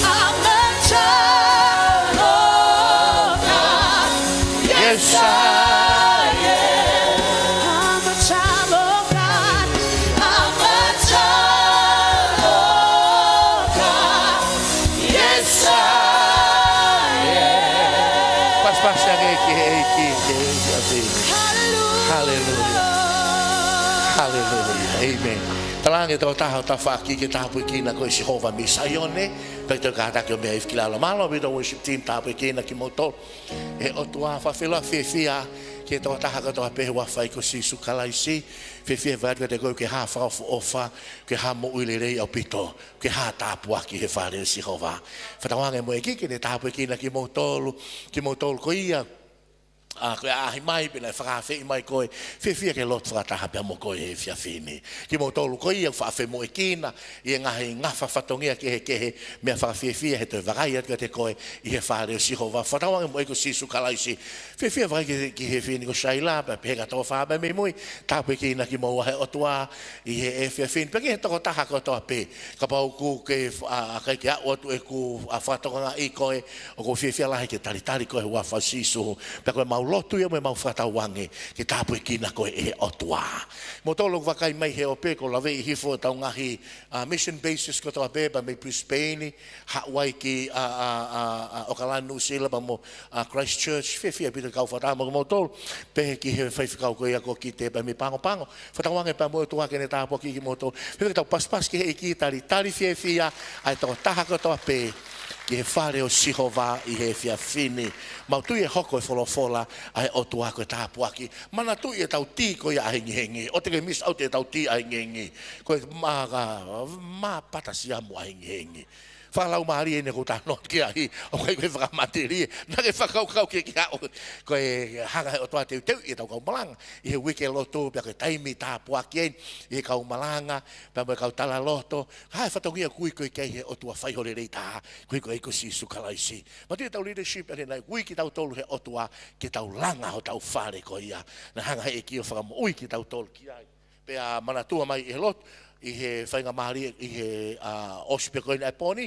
I'm a child of God. Yes, I am. I'm a child of God. I'm a child of God. Yes, I am. Pasipasi ange ki he ʻEiki, ki he ʻEiki. Hallelujah. Hallelujah. Hallelujah. ʻĒmeni. Talaange ʻe he tokotaha ho tafaʻaki ke tāpuekina koe ʻe Sihova mei Saione. Pea ke toe kātaki ʻo meʻa hifo ki lalo. Mālō ʻaupito worship team, tāpuekina kimoutolu ʻe he ʻOtua. Fakafeʻiloaki fiefia ki he tokotaha kotoa pē he huafa ʻo Sīsū Kalaisi. Fiefia he vakai atu kiate koe, ke hā fakaʻofoʻofa, ke hā moʻui lelei ʻaupito, ke hā tāpuaki he fale ʻo Sihova. Fakatauange mo e ʻEiki ke ne tāpuekina kimoutolu, kimoutolu ko ia, ʻa, ko e ʻaʻahi mai, pea naʻe fakaafeʻi mai koe, fiefia ke lotu fakataha pea mo koe he efiafi ni. Kimoutolu ko ia ʻoku faʻa femoʻuekina ʻi he ngaahi ngafa fatongia kehekehe, meʻa fakafiefia he toe vakai atu kiate koe ʻi he fale ʻo Sihova. Fakatauange mo e ʻEiki ko Sīsū Kalaisi. Fiefia vakai ki, ki he efiafi ni ko Saila, pea pehē ki he tokotaha pē mei mui, tāpuekina kimoua ʻe he ʻOtua ʻi he efiafi ni. Pea ki he tokotaha kotoa pē, kapau ʻoku ke, ʻa, ʻikai ke aʻu atu ʻeku, ʻa, fakatokangaʻi koe, ʻoku ou fiefia lahi ke talitali koe he huafa ʻo Sīsū. Pea ko ʻemau lotu ia mo ʻemau fakatauange ke tāpuekina koe ʻe he ʻOtua. Kimoutolu ʻoku vakai mai he ope, ʻoku ou laveʻi hifo ʻetau ngaahi, ʻa, mission bases kotoa pē, pea mei Brisbane, Haʻuaiki, ʻa, ʻa, ʻa, ʻa, ʻAokalani, Nuʻusila, pea mo, ʻa, Christchurch. Fiefia ʻaupito ke kau fakataha mo kimoutolu, pehē ki he faifekau ko ia ko Kite pea mei Pago Pago. Fakatauange pea mo e ʻOtua ke ne tāpuakiʻi kimoutolu. Fiefia ke tau pasipasi ki he ʻEiki, talitali fiefia ʻa e tokotaha kotoa pē ki he fale ʻo Sihova ʻi he efiafi ni. Mau tui ʻe hoko e folofola ʻa e ʻOtua ko e tāpuaki. Manatuʻi ʻetau tī ko ia ʻahengihengi. ʻOua te ke miss out ʻetau tī ʻahengihengi. Ko e mā, mā pata siamu ʻahengihengi. Fakalaumālie eni ʻoku ou talanoa ki ai, ʻoku ʻikai ko e fakamatelie, naʻa ke fakakaukau ke ke aʻu, ko e hanga ʻe he ʻOtua ʻo teuteuʻi ʻetau kau malanga ʻi he uike lotu, pea ko e taimi tāpuaki eni ʻi he kau malanga, pea mo e kau talaloto, ha e fatongia ʻoku ui koe ki ai ʻe he ʻOtua, fai ho lelei taha, ʻoku ui koe ʻe he ʻEiki ko Sīsū Kalaisi. Manatuʻi ʻetau leadership, ʻa ē naʻe ui kitautolu ʻe he ʻOtua ke tau langa hotau fale ko ia, naʻe hanga ʻe he ʻEiki ʻo fakamoʻui kitautolu ki ai. Pea manatua mai ʻi he lotu, ʻi he faingamālie, ʻi he, ʻa, ʻosi pē ko eni ʻa e pō ni,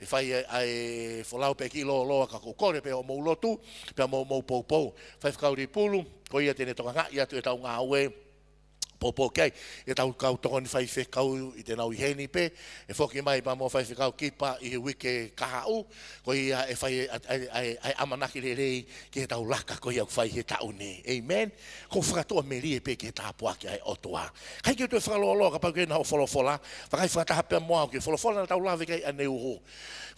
ʻe fai ʻa e, ʻa e folau pē ki lōloa ka ʻoku ou kole pē ʻo mou lotu, pea mo, mou poupou. Faifekau Lipulu, ko ia te ne tokangaʻi atu ʻetau ngāue, poupou ki ai, ʻetau kau tokoni faifekau ʻi te nau ʻi heni pē, ʻe foki mai pea mo Faifekau Kipa ʻi he uike kahaʻu, ko ia ʻe fai ʻa e, ʻa e, ʻa e, ʻa e ʻamanaki lelei ki heʻetau laka ko ia ʻoku fai he taʻu ni. ʻĒmeni. ʻOku ou fakatuʻamelie pē ki he tāpuaki ʻa e ʻOtua. ʻIkai ke u toe fakalōloa kapau ʻoku ʻi ai haʻo folofola, vakai fakataha pea mo au ki he folofola naʻa tau lave ki ai ʻaneuhu.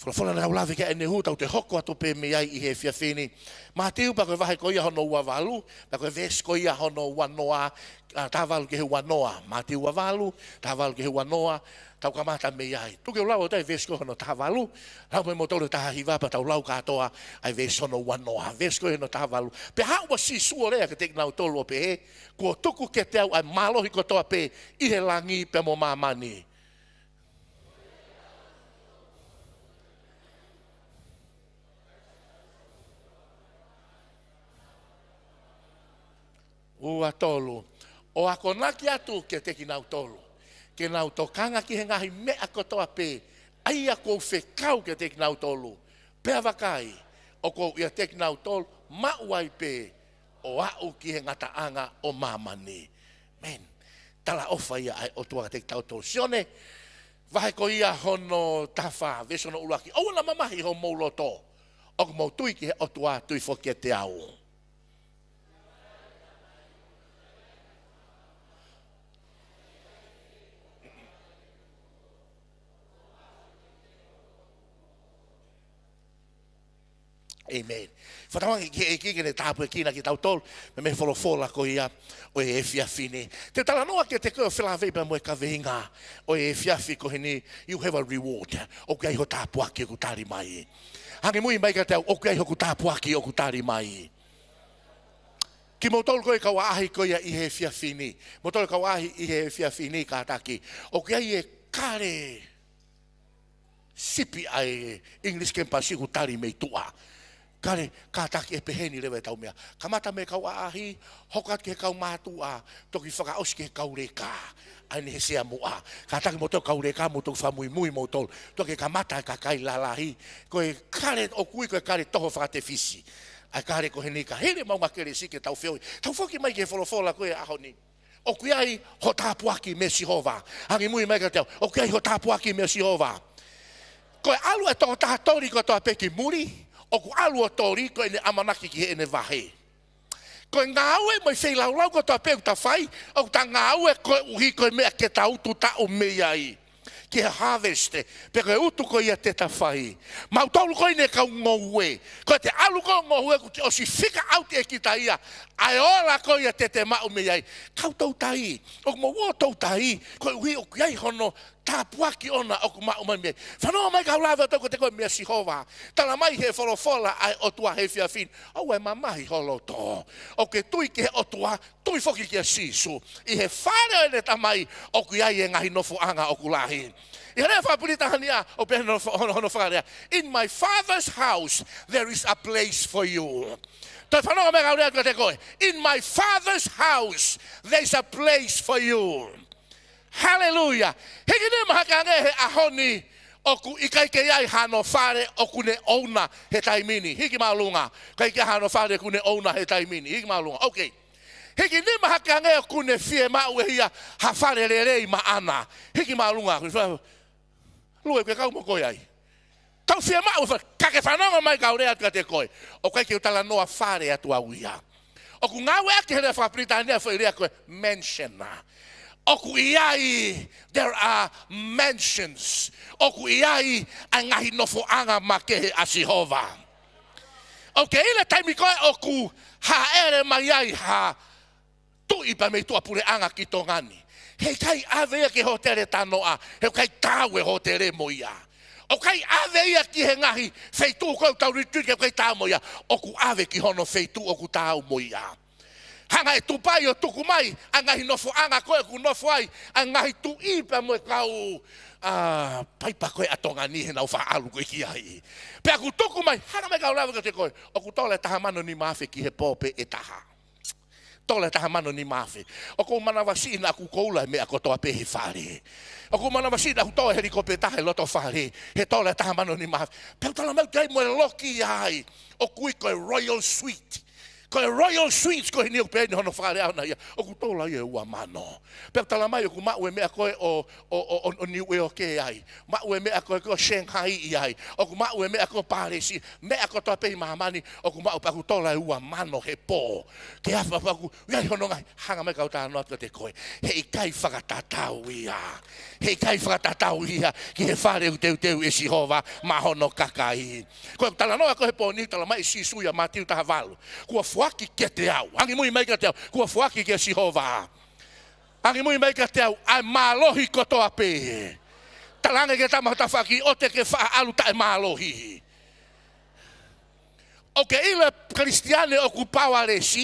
Folofola naʻa tau lave ki ai ʻaneuhu, tau toe hoko atu pē mei ai ʻi he efiafi ni. Mātiu pea ko e vahe ko ia hono ua valu, pea ko e veesi ko ia hono ua noa, ʻa, taha valu ki he ua noa. Mātiu ua valu, taha valu ki he ua noa, tau kamata mei ai. Tuku ke u lau atu ʻa e veesi ko hono taha valu, lau mo kimoutolu taha hiva pea tau lau kātoa ʻa e veesi hono ua noa. Veesi ko hono taha valu. Pea haʻu ʻa Sīsū ʻo lea kiate kinautolu ʻo pehē, kuo tuku kiate au ʻa e mālohi kotoa pē ʻi he langi pea mo māmani. Ua tolu. ʻO akonaki atu kiate kinautolu ke nau tokanga ki he ngaahi meʻa kotoa pē ʻa ia kuo u fekau kiate kinautolu. Pea vakai, ʻoku ou ʻiate kinautolu maʻu ai pē ʻo aʻu ki he ngataʻanga ʻo māmani. Amen. Talaʻofa ia ʻa e ʻOtua kiate kitautolu. Sione, vahe ko ia hono taha fā, veesi hono ʻuluaki. ʻOua naʻa mamahi homou loto. ʻOku mou tui ki he ʻOtua, tui foki kiate au. Amen. Fakatauange ki he ʻEiki ke ne tāpuekina kitautolu mei he folofola ko ia ʻo e efiafi ni. Te u talanoa kiate koe ʻo felāveʻi pea mo e kaveinga ʻo e efiafi ko eni, you have a reward. ʻOku ʻi ai ho tāpuaki ʻoku tali mai. Hangē muimui mai kiate au, ʻoku ʻi ai hoku tāpuaki ʻoku tali mai. Kimoutolu ko e kau ʻaʻahi ko ia ʻi he efiafi ni. Moutolu kau ʻaʻahi ʻi he efiafi ni kātaki. ʻOku ʻi ai e kale sipi ʻa e English campus ʻoku tali mei tuʻa. Kale kātaki ʻe pehē ni leva ʻetau meʻa. Kamata mei he kau ʻaʻahi, hoko atu ki he kau mātuʻa, toki fakaʻosi ki he kau leka. ʻA eni he sea muʻa. Kātaki moutolu kau leka, mou toki fakamuimui moutolu. Toki kamata e kakai lalahi. Ko e kale ʻoku ui ko e kale toho fakatefisi. ʻA e kale ko eni ka hili maʻu ngaahi kelesi ke tau feohi. Tau foki mai ki he folofola ko e ʻaho ni. ʻOku ʻi ai ho tāpuaki meia Sihova. Hangē muimui mai kiate au. ʻOku ʻi ai ho tāpuaki meia Sihova. Ko e ʻalu e tokotaha toli kotoa pē ki muli, ʻoku ʻalu ʻo toli ko ʻene ʻamanaki ki heʻene vahe. Ko e ngāue mo e feilaulau kotoa pē ʻoku ta fai, ʻoku ta ngāue koeʻuhi ko e meʻa ke ta utu taʻu mei ai. Ki he harvest, pe ko e utu ko ia te ta fai. Mautolu ko eni e kau ngoue. Ko e te ʻalu ko e ngoue kuo ʻosi fika ʻauti ʻe kita ia. ʻA e ola ko ia te te maʻu mei ai. Kau toutai. ʻOku mou ō toutai. Koeʻuhi ʻoku ʻi ai hono tāpuaki ʻoʻona ʻoku maʻu mai mei ai. Fanongo mai kau lave atu kiate koe meia Sihova. Tala mai he folofola ʻa e ʻOtua he efiafi ni. ʻOua ʻe mamahi ho loto. ʻOku ke tui ki he ʻOtua, tui foki kia Sīsū. ʻI he fale ʻo ʻene Tamai ʻoku ʻi ai e ngaahi nofoʻanga ʻoku lahi. ʻI he lea fakapilitānia ʻoku pehē hono, hono, hono fakalea. In my Father's house there is a place for you. Toe fanongo mai kau lea atu kiate koe. In my Father's house there is a place for you. Haleluia. Hiki nima hake ange he ʻaho ni ʻoku ʻikai ke ʻi ai hano fale ʻoku ne ʻouna he taimi ni. Hiki māʻolunga. ʻIkai ke ʻi ai hano fale ʻoku ne ʻouna he taimi ni. Hiki māʻolunga. Okay. Hiki nima hake ange ʻoku ne fiemaʻu ʻe ia ha fale lelei maʻana. Hiki māʻolunga. Lue ke kau mo koe ai. Tau fiemaʻu fa-, ka ke fanongo mai kau lea atu kiate koe. ʻOku ʻikai ke u talanoa fale atu au ia. ʻOku ngāueʻaki he lea fakapilitānia foʻi lea ko e mansion. ʻOku ʻi ai, there are mansions. ʻOku ʻi ai ʻa e ngaahi nofoʻanga makehe ʻa Sihova. ʻOku ke ʻilo e taimi ko ē ʻoku hāʻele mai ai ha tuʻi pea mei tuʻapuleʻanga ki Tonga ni. He ʻikai ʻave ia ki he hōtele Tanoa, he ʻikai taau e hōtele mo ia. ʻOku ʻikai ʻave ia ki he ngaahi feituʻu ko ē ʻoku tau retreat ki ai, ʻikai taau mo ia. ʻOku ʻave ki hono feituʻu ʻoku taau mo ia. Hanga ʻe Tupai ʻo tuku mai ʻa e ngaahi nofoʻanga ko ē ʻoku nofo ai ʻa e ngaahi tuʻi pea mo e kau, ā, paipa ko ē ʻa Tonga ni heʻenau faʻa ʻalu ko ē ki ai. Pea ʻoku tuku mai, hanga mai kau lave kiate koe, ʻoku tola e taha mano nima afe ki he pō pē ʻe taha. Tola e taha mano nima afe. ʻOku ou manavasiʻi naʻa ku koula e meʻa kotoa pē he fale. ʻOku ou manavasiʻi naʻa ku tō e helikopeta he loto fale. He tola e taha mano nima afe. Pea u tala mai ʻoku ʻi ai mo e loki ai. ʻOku ui ko e Royal Suite. Ko e Royal Suites ko eni ʻoku pehē ni hono fakalea ʻoʻona ia. ʻOku tola ia ʻe ua mano. Pea u tala mai ʻoku maʻu e meʻa ko ē ʻo, ʻo, ʻo, ʻo, ʻo Niu ʻIoke ai. Maʻu e meʻa ko ē ko Shanghai ʻi ai. ʻOku maʻu e meʻa ko Pālesi. Meʻa kotoa pē ʻi māmani, ʻoku maʻu pea ʻoku tola ʻe ua mano he pō. Ke afa pea ʻoku ʻi ai hono ngaahi, hanga mai kau talanoa atu kiate koe. He ʻikai fakatatau ia. He ʻikai fakatatau ia ki he fale ʻoku teuteu ʻe Sihova maʻa hono kakai. Ko e talanoa ko ē he pō ni, tala mai ʻe Sīsū ʻia Mātiu taha valu. Kuo foaki kiate au. Hangē muimui mai kiate au. Kuo foaki kia Sihova. Hangē muimui mai kiate au ʻa e mālohi kotoa pē. Talaange ki he tama ho tafaʻaki ʻoua te ke faʻa ʻalu taʻemālohi. ʻOku ke ʻilo e Kalisitiane ʻoku powerless.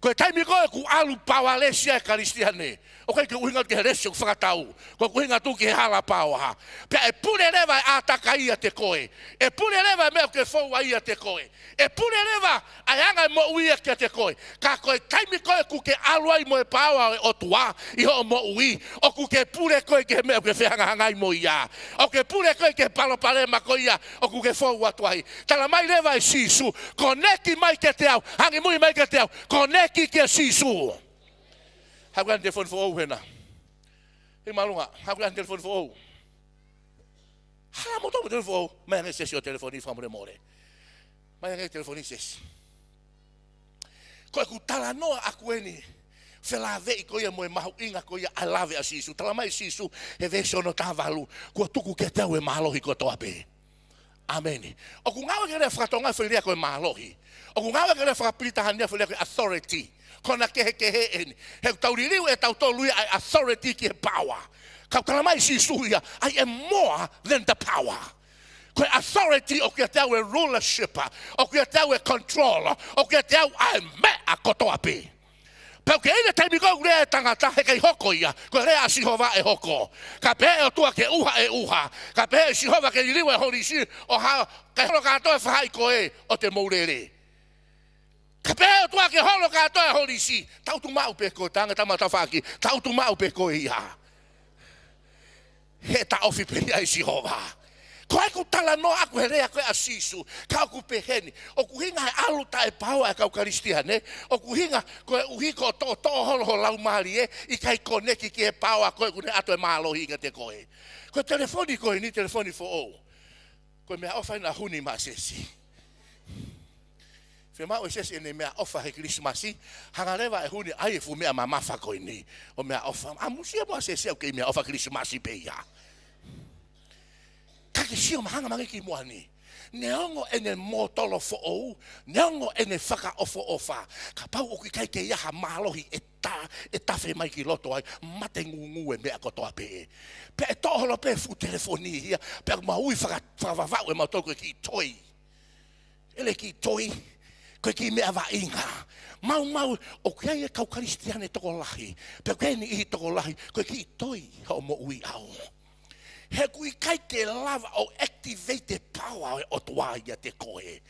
Ko e taimi ko ē ʻoku ʻalu powerless ai e Kalisitiane, ʻOku ʻikai ke ʻuhinga ki he lesi ʻoku fakatau. Ko e ʻuhinga atu ki he hala paoa. Pea ʻe pule leva e ʻātakai ʻiate koe. ʻE pule leva e meʻa ʻoku ke fou ai ʻiate koe. ʻE pule leva ʻa e anga e moʻui ia kiate koe. Ka ko e taimi ko ē ʻoku ke ʻalu ai mo e paoa ʻo e ʻOtua ʻi hoʻo moʻui, ʻoku ke pule koe ki he meʻa ʻoku ke fehangahangai mo ia. ʻOku ke pule koe ki he palopalema ko ia ʻoku ke fou atu ai. Tala mai leva ʻe Sīsū, koneki mai kiate au, angimui mai kiate au, koneki kia Sīsū. Haʻu ki ai e telefoni foʻou hena. Hei mālō, haʻu ki ai e telefoni foʻou. Hala moutolu mo e telefoni foʻou, mai ange Sesi ʻo telefoni fakamolemole. Mai ange telefoni Sesi. Ko ʻeku talanoa ʻaku eni, felāveʻi ko ia mo e mahuʻinga ko ia ʻa e lave ʻa Sīsū. Tala mai Sīsū, he veesi ono taha valu, kuo tuku kiate au e mālohi kotoa pē. ʻĀmeni. ʻOku ngāueʻaki e lea faka-Tonga foʻi lea ko e mālohi. ʻOku ngāueʻaki e lea faka-Pilitānia foʻi lea ko e authority. Ko hono kehekehe eni. He ʻoku tau liliu ʻetautolu ia ʻa e authority ki he power. Ka ʻoku tala mai Sīsū ia, I am more than the power. Ko e authority ʻoku ʻiate au e rulership, ʻoku ʻiate au e control, ʻoku ʻiate au ʻa e meʻa kotoa pē. Pea ʻoku ʻi ai e taimi ko ē ʻoku lea e tangata, heʻikai hoko ia, ko e lea ʻa Sihova ʻe hoko. Ka pehē ʻe he ʻOtua ke ʻuha ʻe ʻuha. Ka pehē ʻe Sihova ke liliu e holisi, ʻo hā, kae holo kātoa e faʻahi ko ē ʻo te mou lele. Ka pehē ʻe he ʻOtua ke holo kātoa e holisi, tangutu maʻu pē koe, tange tama tafaʻaki, tangutu maʻu pē koe ia. He taʻofi pē ia ʻe Sihova. Ko ʻeku talanoa ʻaku he lea ko ē ʻa Sīsū, ka ʻoku pehē ni, ʻoku ʻuhinga he ʻalu taʻepaoa e kau Kalisitiane, ʻoku ʻuhinga koeʻuhi ko e toʻotoʻo holo ho laumālie, ʻikai koneki ki he paoa ko ē ʻoku ne ʻoatu e mālohi kiate koe. Ko e telefoni ko eni, telefoni foʻou. Ko e meʻaʻofa eni ʻa Huni maʻa Sesi. Fiemaʻu ʻe Sesi ʻene meʻaʻofa he Kilisimasi, hanga leva ʻe Huni ʻo ʻai e fuʻu meʻa mamafa ko eni ʻo meʻaʻofa. ʻAmusia muʻa Sesi ʻoku kei meʻaʻofa Kilisimasi pē ia. Ka ke sio mai, hanga mai ange ki muʻa ni. Neongo ʻene mōtolo foʻou, neongo ʻene fakaʻofoʻofa, kapau ʻoku ʻikai ke ʻi ai ha mālohi ʻe ta-, ʻe tafe mai ki loto ai, mate ngūngū e meʻa kotoa pē. Pea ʻe toʻo holo pē fuʻu telefoni ia, pea ʻoku mau ui faka-, fakavavau ʻe mautolu ko e kiʻi toi. ʻEle kiʻi toi, ko e kiʻi meʻa vaʻinga. Maumau, ʻoku ʻi ai e kau Kalisitiane tokolahi, pea ʻoku ʻi ai e niʻihi tokolahi, ko e kiʻi toi hoʻo moʻui ʻaʻau. He ʻoku ʻikai ke lava ʻo activate e power ʻo e ʻOtua ʻiate koe.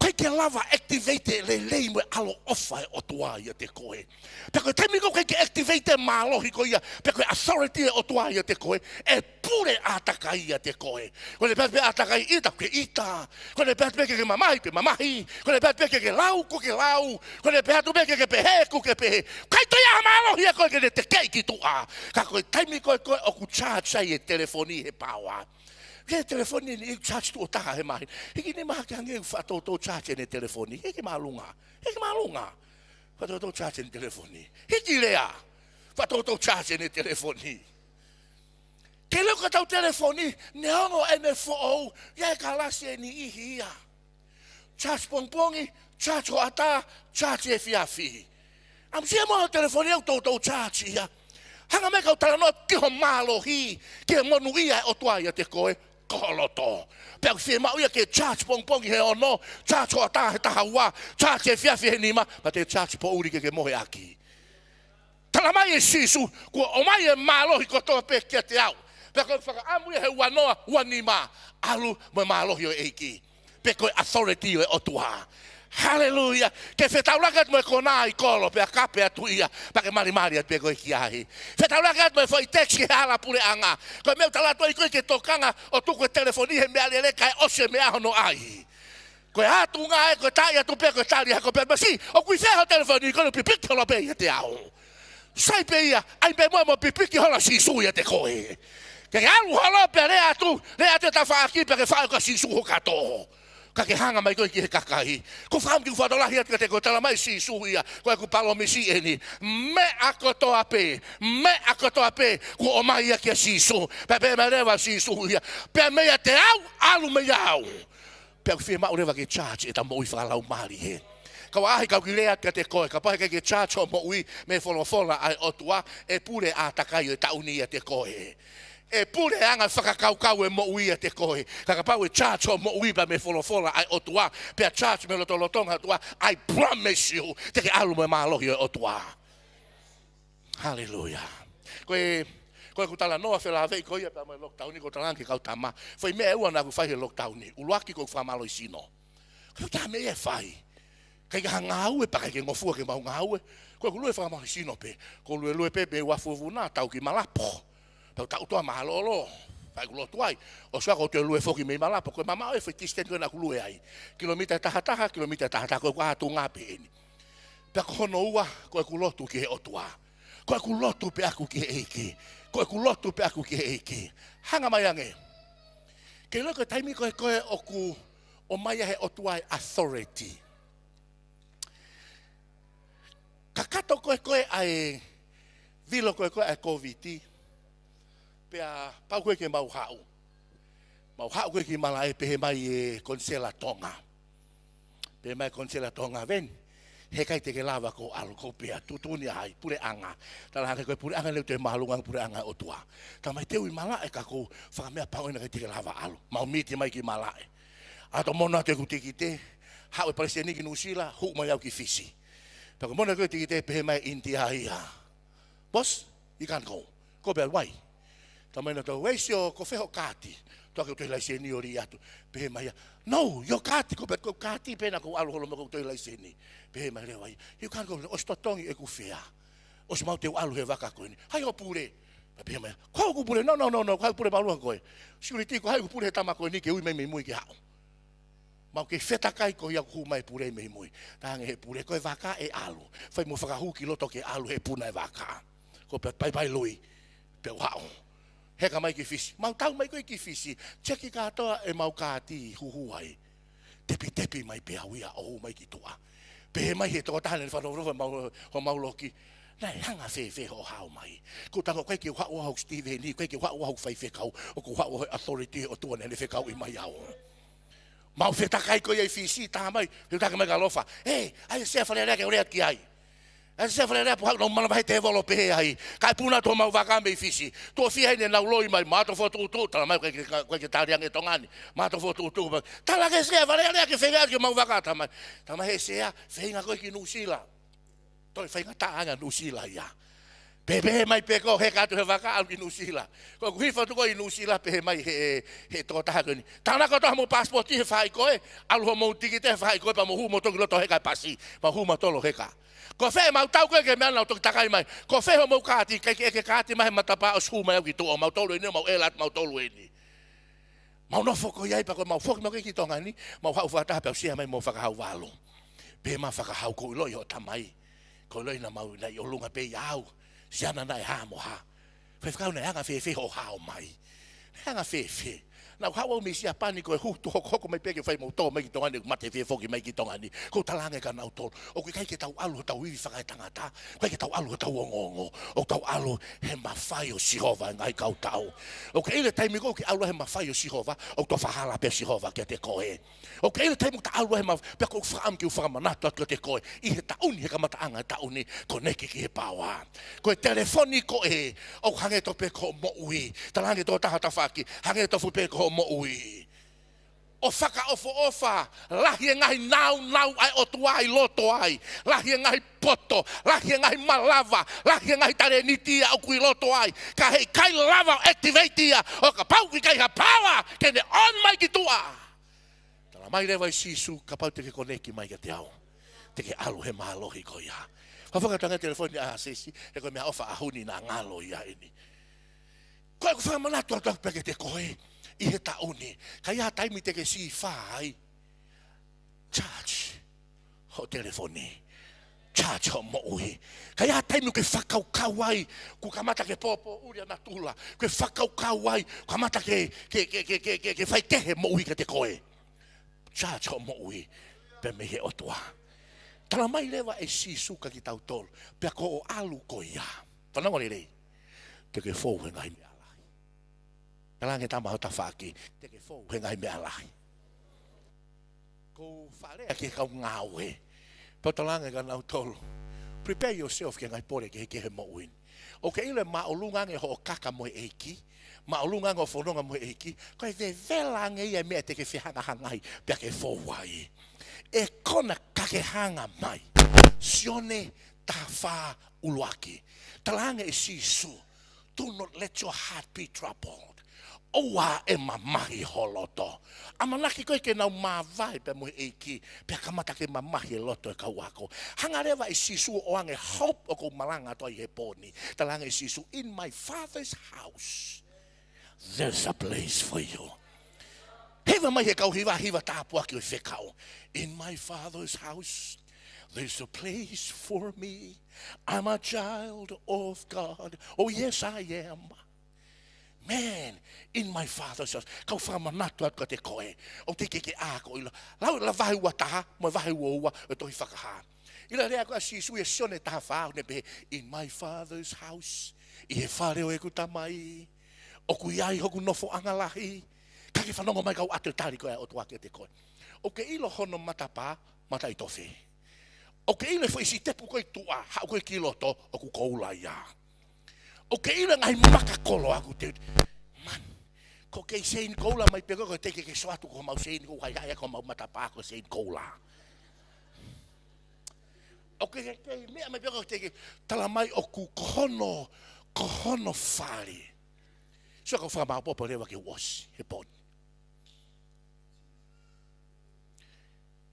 ʻIkai ke lava activate e lelei mo e ʻaloʻofa ʻo e ʻOtua ʻiate koe. Pea ko e taimi ko ē ʻoku ʻikai ke activate e mālohi ko ia, pea ko e authority ʻo e ʻOtua ʻiate koe, ʻe pule ʻātakai ʻiate koe. Ko ʻene pehē atu pē ʻātakai ʻita, ke ʻita. Ko ʻene pehē atu pē ke ke mamahi, ke mamahi. Ko ʻene pehē atu pē ke ke lau, ko ke lau. Ko ʻene pehē atu pē ke ke pehē, ko ke pehē. ʻIkai toe ʻi ai ha mālohi ʻiate koe ke ne tekeʻi ki tuʻa. Ka ko e taimi ko ē ko ē ʻoku charge ai e telefoni he paoa. Ke telefoni ni ʻoku charge tuʻo taha he māhina. Hiki nima hake ange ʻoku faʻa toutou charge ʻene telefoni. Hiki māʻolunga. Hiki māʻolunga. Faʻa toutou charge ʻene telefoni. Hiki lea. Faʻa toutou charge ʻene telefoni. Ke leo ka tau telefoni, neongo ʻene foʻou, ʻi ai e kalasi ʻe niʻihi ia. Charge pongipongi, charge hoʻatā, charge efiafi. ʻAmusia muʻa ho telefoni ʻoku toutou charge ia. Hanga mai kau talanoa ki ho mālohi, ki he monūʻia ʻa e ʻOtua ʻiate koe, ko ho loto. Pea ʻoku fiemaʻu ia ke charge pongipongi he ono, charge hoʻatā he taha ua, charge efiafi he nima, pea te charge poʻuli ke ke mohe ʻaki. Tala mai ʻe Sīsū, kuo ʻomai e mālohi kotoa pē kiate au. Pea ko e fakaʻamu ia he ua noa, ua nima, ʻalu mo e mālohi ʻo e ʻEiki. Pe ko e authority ʻo e ʻOtua. Haleluia. Ke fetaulaki atu mo e konā ʻi kolo, pea kape atu ia, pea ke malimali atu pē koe ki ai. Fetaulaki atu mo e foʻi text ki he hala puleʻanga. Ko e meʻa ʻoku tala atu ai ko ē ke tokanga ʻo tuku e telefoni he meʻalele kae ʻosi e meʻa hono ʻai. Ko e ʻatunga ē, ko e tali atu pē, ko e tali hako pē, masi, ʻoku ʻi fē ho telefoni, ko e pipiki holo pē ʻiate au. Sai pē ia, ʻai pē muʻa mo pipiki holo ʻa Sīsū ʻiate koe. Ke ke ʻalu holo pē lea atu, lea atu e tafaʻaki pē ke faʻo ʻe Sīsū ho kato. Ka ke hanga mai koe ki he kakai. Ko e fakaʻamu ke u fakalotolahi atu kiate koe, tala mai Sīsū ia, ko ʻeku palōmesi eni. Meʻa kotoa pē, meʻa kotoa pē, kuo ʻomai ia kia Sīsū. Pea pehē mai leva ʻe Sīsū ia. Pea meiate au, ʻalu meiate au. Pea ʻoku fiemaʻu leva ke charge ʻeta moʻui fakalaumālie. Ka ʻoku ʻaʻahi kau kiʻi lea kiate koe, kapau heʻikai ke charge hoʻo moʻui mei he folofola ʻa e ʻOtua, ʻe pule ʻātakai ʻo e taʻu ni ʻiate koe. ʻE pule anga fakakaukau e moʻui ʻiate koe. Ka kapau ʻe charge hoʻo moʻui pē mei he folofola ʻa e ʻOtua, pea charge mei he lotolotonga ʻo e ʻOtua, I promise you, te ke ʻalu mo e mālohi ʻo e ʻOtua. Haleluia. Ko e, ko ʻeku talanoa felāveʻi ko ia pea mo e lockdown ko e talaange ki he kau tama. Foʻi meʻa ʻe ua naʻa ku fai he lockdown. ʻUluaki ko ʻeku fakamālohisino. Ko e tā meʻa ia ʻe fai. ʻIkai ke ha ngāue pea ʻikai ke ngofua ke mau ngāue. Ko ʻeku lue fakamālohisino pē. Ko e luelue pē mei Uafu Vuna, tau ki Malapo. Tau tau toa mālōlō. Fai ʻeku lotu ai. ʻOsi ʻa ko e lue foki mei Malapo. Ko e mamaʻo e foʻi distance ko ē naʻa ku lue ai. Kilomita ʻe tahataha, kilomita ʻe tahataha. Ko ʻeku ʻatunga pē eni. Pea ko hono ua, ko ʻeku lotu ki he ʻOtua. Ko ʻeku lotu pē ʻaku ki he ʻEiki. Ko ʻeku lotu pē ʻaku ki he ʻEiki. Hanga mai ange. Ke ʻilo ko e taimi ko ē ko ē ʻoku ʻomai ai he ʻOtua e authority. Kakato ko ē ko ē ʻa e vilo ko ē ko ē ʻa e Covid. Pea pau ko ē ke mau haʻu. Mau haʻu ko ē ki malaʻe, pehē mai e konisela Tonga. Pehē mai e konisela Tonga, Veni, heʻikai te ke lava ke ʻalu, ʻoku pehē atu, tuʻutuʻuni ʻa hai, puleʻanga. Talaange ko e puleʻanga leva ʻoku te māʻolunga, puleʻanga ʻo e ʻOtua. Talamai te u ʻi malaʻe ka ʻoku ou fakameʻapango ʻoku ʻikai te ke lava ʻalu. Mau miti mai ki malaʻe. ʻAlu ʻo monu atu ʻeku tikite, haʻu e palesiteni ki Nuʻusila, hū mai au ki Fisi. Pea ko e monu atu e tikite, pehē mai ʻInitia ia, Boss, you can't go. Ko e pehē, Why? Talamai nautolu, Where's your, ko fē hoʻo kaati? Tuku atu e laiseni ʻo lī atu. Pehē mai ia, No, your kaati, ko e pehē, Ko e kaati pē naʻa ku ʻalu holo mo e ko e laiseni. Pehē mai leva ia, You can't go, ʻosi totongi ʻeku fea. ʻOsi mau te u ʻalu he vaka ko eni. Hai hoʻo pule. Pea pehē mai ia, Ko hoku pule? No, no, no, no, ko hai hoʻo pule mālua ko ē? Security, ko hai hoʻo pule he tama ko eni ke ui mai mei mui ke haʻu? Mau kei fetakai ko ia ʻoku hū mai e pule mei mui. Talaange he pule, Ko e vaka ʻe ʻalu. Fai mo fakahū ki loto ke ʻalu he puna e vaka. Ko e pehē, Paipai lui, pea u haʻu. Heka mai ki Fisi. Mau tau mai ko ē ki Fisi. Teki kātoa ʻemau kaati, huhu ai. Tepitepi mai pē au ia ʻo hū mai ki tuʻa. Pehē mai he tokotaha naʻe fanofanofo homau, homau loki, Naʻe hanga fēfē hoʻo hao mai? Ko e talaange, ʻIkai ke u haʻu au hoku Sitiveni, ʻikai ke u haʻu au hoku faifekau, ʻoku ou haʻu au he authority ʻo e ʻOtua naʻa ne fekauʻi mai au. Mau fetakai ko ia ʻi Fisi, tā mai, fetakai mai ka lofa. Ē, ʻai e sea Fale Alea ke u lea ki ai. ʻAi e sea Fale Alea pea u haʻu, nau manavahē tēvolo pehē ai. Kae puna atu homau vaka mei Fisi. Tuʻo fiha ʻi heʻenau loi mai, mato fokotuʻutuʻu, talamai ʻoku ʻikai ke, ʻoku ʻikai ke taliange ʻe Tonga ni. Mato fokotuʻutuʻu, talaange sea Fale Alea ke feinga ki homau vaka, talamai. Talamai he sea, feinga koe ki Nuʻusila. Toe faingataʻa ange ʻa Nuʻusila ia. Pehē mai pē ko e heka atu he vaka ʻalu ki Nuʻusila. Ko ʻeku hifo atu ko ē ʻi Nuʻusila pehē mai he, he tokotaha ko eni, Tānaki kotoa homou passport he faʻahi ko ē, ʻalu homou tikite he faʻahi ko ē pea mou hū moutolu ki loto heka e pasi, mau hū mautolu heka. Ko fē ʻemau tau ko ē ke meʻa naʻa nau toki takai mai. Ko fē homou kaati? ʻIkai ke ʻeke kaati mai he matapā, ʻosi hū mai au ki tuʻa, mautolu eni, mau ʻela atu mautolu eni. Mau nofo ko ia ai pea ko ʻemau foki mai ko ē ki Tonga ni, mau haʻu fakataha pea u sea mai mo Fakahau valu. Pehē mai Fakahau, ʻOku ou ʻiloʻi hoʻo tamai. ʻOku ou ʻiloʻi naʻa mau, naʻe ʻi ʻolunga pē ia au. Siana naʻe hā mo hā. Faifekau, naʻe anga fēfē hoʻo hao mai? Naʻe anga fēfē? Naʻa ku haʻu au mei Siapani ko e hū tuʻu hokohoko mai pē ke fai mo tō mai ki Tonga ni, mate fie foki mai ki Tonga ni. ʻOku ou talaange kia nautolu, ʻoku ʻikai ke tau ʻalu hotau ivi fakaetangata, ʻikai ke tau ʻalu hotau ongoongo, ʻoku tau ʻalu he mafai ʻo Sihova e ngaahi kautau. ʻOku ke ʻilo e taimi ko ē ʻoku ke ʻalu he mafai ʻo Sihova, ʻoku toe fakahala pē ʻa Sihova kiate koe. ʻOku ke ʻilo e taimi ʻoku ta ʻalu he mafai, pea ʻoku ou fakaʻamu ke u fakamanatu atu kiate koe, ʻi he taʻu ni, he kamataʻanga e taʻu ni, connect ki he power. Ko e telefoni ko ē, ʻoku hangē tofu pē ko hoʻo moʻui. Talaange ki he tokotaha ho tafaʻaki, hangē tofu pē ko hoʻo moʻui. ʻO fakaʻofoʻofa, lahi e ngaahi nāunau ʻa e ʻOtua ʻi loto ai, lahi e ngaahi poto, lahi e ngaahi malava, lahi e ngaahi talēniti ia ʻoku ʻi loto ai, ka heʻikai lava ʻo activate ia ʻo kapau ʻoku ʻikai ha power ke ne on mai ki tuʻa. Talamai leva ʻe Sīsū, kapau te ke connect mai kiate au, te ke ʻalu he mālohi ko ia. Fakafakatangi e telefoni ʻa Sesi, he ko e meʻaʻofa ʻaho ni naʻa ngalo ia eni. Ko ʻeku fakamanatu atu pē kiate koe ʻi he taʻu ni, ka ʻi ai ha taimi te ke sifai ai, charge hoʻo telefoni, charge hoʻo moʻui. Ka ʻi ai ha taimi ʻoku ke fakakaukau ai kuo kamata ke pōpōʻuli ʻa natula, ʻoku ke fakakaukau ai kuo kamata ke, ke, ke faikehe e moʻui kiate koe, charge hoʻo moʻui pē mei he ʻOtua. Talamai leva ʻe Sīsū kia kitautolu, pea ko hoʻo ʻalu ko ia, fanongo lelei, te ke fou he ngaahi meʻa lahi. Talaange ki he tama ho tafaʻaki, te ke fou he ngaahi meʻa lahi. ʻOku ou fakalea ki he kau ngāue, pea u talaange kia nautolu, prepare yourself ki he ngaahi pole kehekehe he moʻui ni. ʻOku ke ʻilo ʻe māʻolunga ange hoʻo kaka mo e ʻEiki, māʻolunga ange hoʻo fononga mo e ʻEiki, ko e vevela ange ia e meʻa te ke fehangahangai pea ke fou ai. ʻE kona ka ke hanga mai. Sione taha fā ʻuluaki. Talaange ʻe Sīsū, Do not let your heart be troubled. ʻOua ʻe mamahi ho loto. ʻAmanaki koe ke nau māvae pea mo e ʻEiki, pea kamata ke mamahi e loto e kau ako. Hanga leva ʻe Sīsū ʻo ʻoange hope ʻoku ou malanga atu ai he pō ni. Talaange ʻe Sīsū, "In my Father's house, there's a place for you." Hiva mai he kau hiva, hiva tāpuaki ʻo e fekau. "In my Father's house, there's a place for me. I'm a child of God. Oh, yes, I am." Man, in my Father's house. Kau fakamanatu atu kiate koe. ʻOku teʻeki ke ke ako ʻilo. Lau, lau vahe ua taha, mo e vahe ua ua, ʻo e tohi Fakahā. ʻIlo e lea ko ē ʻa Sīsū ʻia Sione taha fā, ʻoku ne pehē, "In my Father's house, ʻi he fale ʻo ʻeku Tamai, ʻoku ʻi ai hoku nofoʻanga lahi." Ka ke fanongo mai kau ʻoatu e tali ko ē ʻa e ʻOtua kiate koe. ʻOku ke ʻilo hono matapā, mataʻitofe. ʻOku ke ʻilo e foʻi sitepu ko ē ʻi tuʻa, haʻu ko ē ki loto, ʻoku koula ia. ʻOku ke ʻilo e ngaahi maka koloa ʻoku te, man, ko e kei seini koula mai pē koe, ʻoku teʻeki ke ke sio atu ko homau seini, ʻoku haʻihaʻi ʻaki homau matapā ko e seini koula. ʻOku ke kei meʻa mai pē koe, ʻoku teʻeki, talamai ʻoku ko hono, ko hono fale. Sio, kau fakamaopoopo leva ke u ʻosi he pō ni.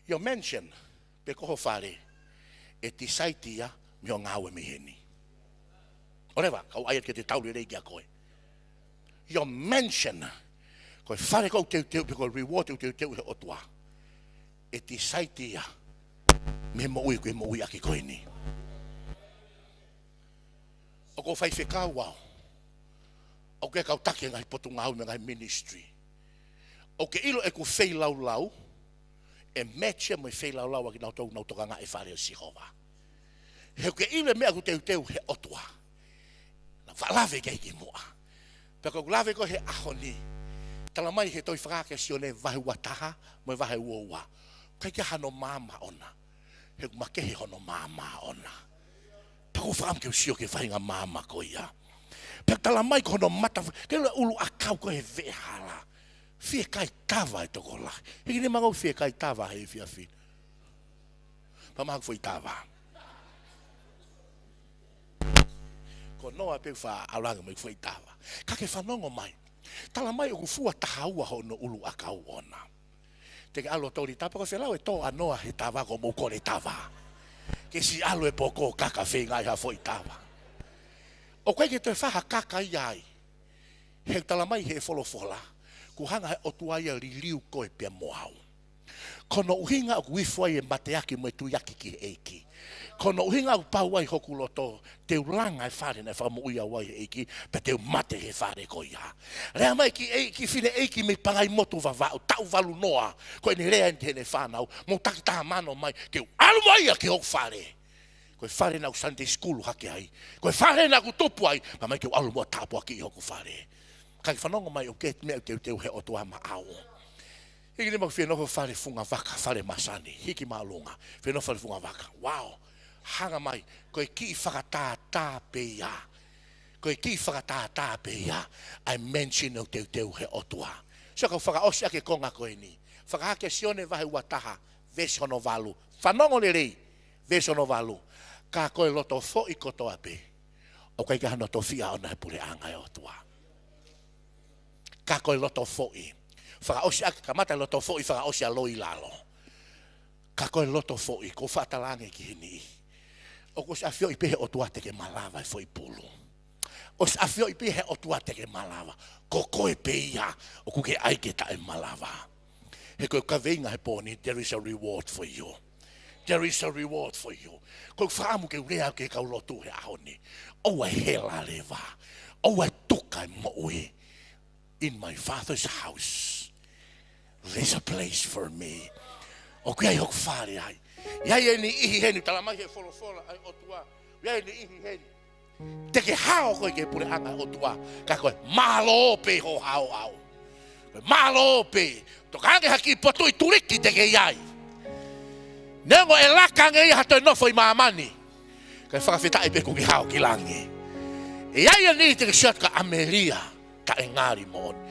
Your mansion, pe ko ho fale, ʻe decide ia mei hoʻo ngāue mei heni. ʻOleva, kau ʻai atu ke te tau lelei kia koe. Your mansion, ko e fale ʻoku teuteu, pe ko e reward ʻoku teuteu he ʻOtua, ʻe decide ia mei he moʻui ʻoku ke moʻui ʻaki ko eni. ʻOku ou faifekau au. ʻOku ou kau taki e ngaahi potungāue mo e ngaahi ministry. ʻOku ke ʻilo ʻeku feilaulau ʻe match ia mo e feilaulau ʻa kinautolu ʻoku nau tokangaʻi e fale ʻo Sihova. He ʻoku ke ʻilo e meʻa ʻoku teuteu he ʻOtua. Naʻa ku faʻa lave ki ai kimuʻa. Pea ʻoku ou lave ko ē he ʻaho ni. Talamai he tohi Fakahā kia Sione vahe ua taha mo e vahe ua ua, ʻoku ʻikai ke ʻi ai hano maama ʻona. He ʻoku makehe hono maama ʻona. Pea ʻoku ou fakaʻamu ke u sio ki he faʻahinga maama ko ia. Pea talamai ko hono mata, ke ʻilo e ʻuluʻakau ko ē he veʻehala. Fiekaia tava e tokolahi. He ʻikai ke ne maʻu fiekaia tava he efiafi ni. Pea maʻu foʻi tava. Ko Noa pē ʻoku faʻa ʻalu ange mo e foʻi tava. Ka ke fanongo mai. Talamai ʻoku fua taha ua hono ʻuluʻakau ʻona. Te ke ʻalu ʻo toli tava, ko e fēfē lau e tō ʻa Noa he tava kuo mou kole tava. Ke siʻi ʻalu e poko kaka feingaʻi ha foʻi tava. ʻOku ʻikai ke toe fai ha kaka ia ai. He talamai he folofola, kuo hanga he ʻOtua ia ʻo liliu koe pea mo au. Ko hono ʻuhinga ʻoku ifo ai e mateaki mo e tuiaki ki he ʻEiki. Ko hono ʻuhinga ʻoku pau ai hoku loto, te u langa e fale naʻe fakamoʻui au ai he ʻEiki, pea te u mate he fale ko ia. Lea mai ki he ʻEiki, fineʻeiki mei Pangaimotu, Vavaʻu, taʻu valu noa, ko ʻene lea eni ki heʻene fānau, mou taki taha mano mai, ke u ʻalu mo ia ki hoku fale. Ko e fale naʻa ku Sunday school hake ai. Ko e fale naʻa ku tupu ai, pea mai ke u ʻalu mo tāpuakiʻi hoku fale. Ka ke fanongo mai ʻoku ʻi ai e meʻa ʻoku teuteu he ʻOtua maʻau. Hiki ni mau fie nofo fale fungavaka, fale masani, hiki māʻolunga, fie nofo fale fungavaka. Wow. Hanga mai, ko e kiʻi fakatātā pē ia. Ko e kiʻi fakatātā pē ia, ʻa e mansion ʻoku teuteu he ʻOtua. Sio, kau fakaʻosi ʻaki e konga ko eni. Fakahā kia Sione vahe ua taha, veesi hono valu. Fanongo lelei, veesi hono valu. Ka ko e loto foʻi kotoa pē, ʻoku ʻikai ke ʻi ai hano tofiʻa ʻona he puleʻanga ʻo e ʻOtua. Ka ko e loto foʻi. Fakaʻosi ʻaki, kamata loto foʻi, fakaʻosi ʻa loi lalo. Ka ko e loto foʻi, ʻoku ou faʻa talaange ki he niʻihi. ʻOku ʻosi ʻafioʻi pē he ʻOtua te ke malava e foʻi pulu. ʻOsi ʻafioʻi pē he ʻOtua te ke malava. Ko koe pē ia ʻoku ke ʻai ke taʻemalava. He ko e kaveinga he pō ni, there is a reward for you. There is a reward for you. ʻOku ou fakaʻamu ke u lea ki he kau lotu he ʻaho ni. ʻOua ʻe hela leva. ʻOua ʻe tuka e moʻui. In my Father's house, there's a place for me. ʻOku ʻi ai hoku fale ai. ʻI ai e niʻihi heni, talamai he folofola ʻa e ʻOtua. ʻI ai e niʻihi heni. Te ke hao koe ki he puleʻanga ʻo e ʻOtua, ka ko e mālō pē hoʻo hao au. Ko e mālō pē. Tokanga ange ha kiʻi potuʻi tuliki te ke ʻi ai. Neongo ʻe laka ange ia ha toe nofo ʻi māmani, ka fakafetaʻi pē kuo ke hao ki langi. ʻE ʻi ai e niʻihi te ke sio atu kia ʻAmelia, taʻengali moʻoni.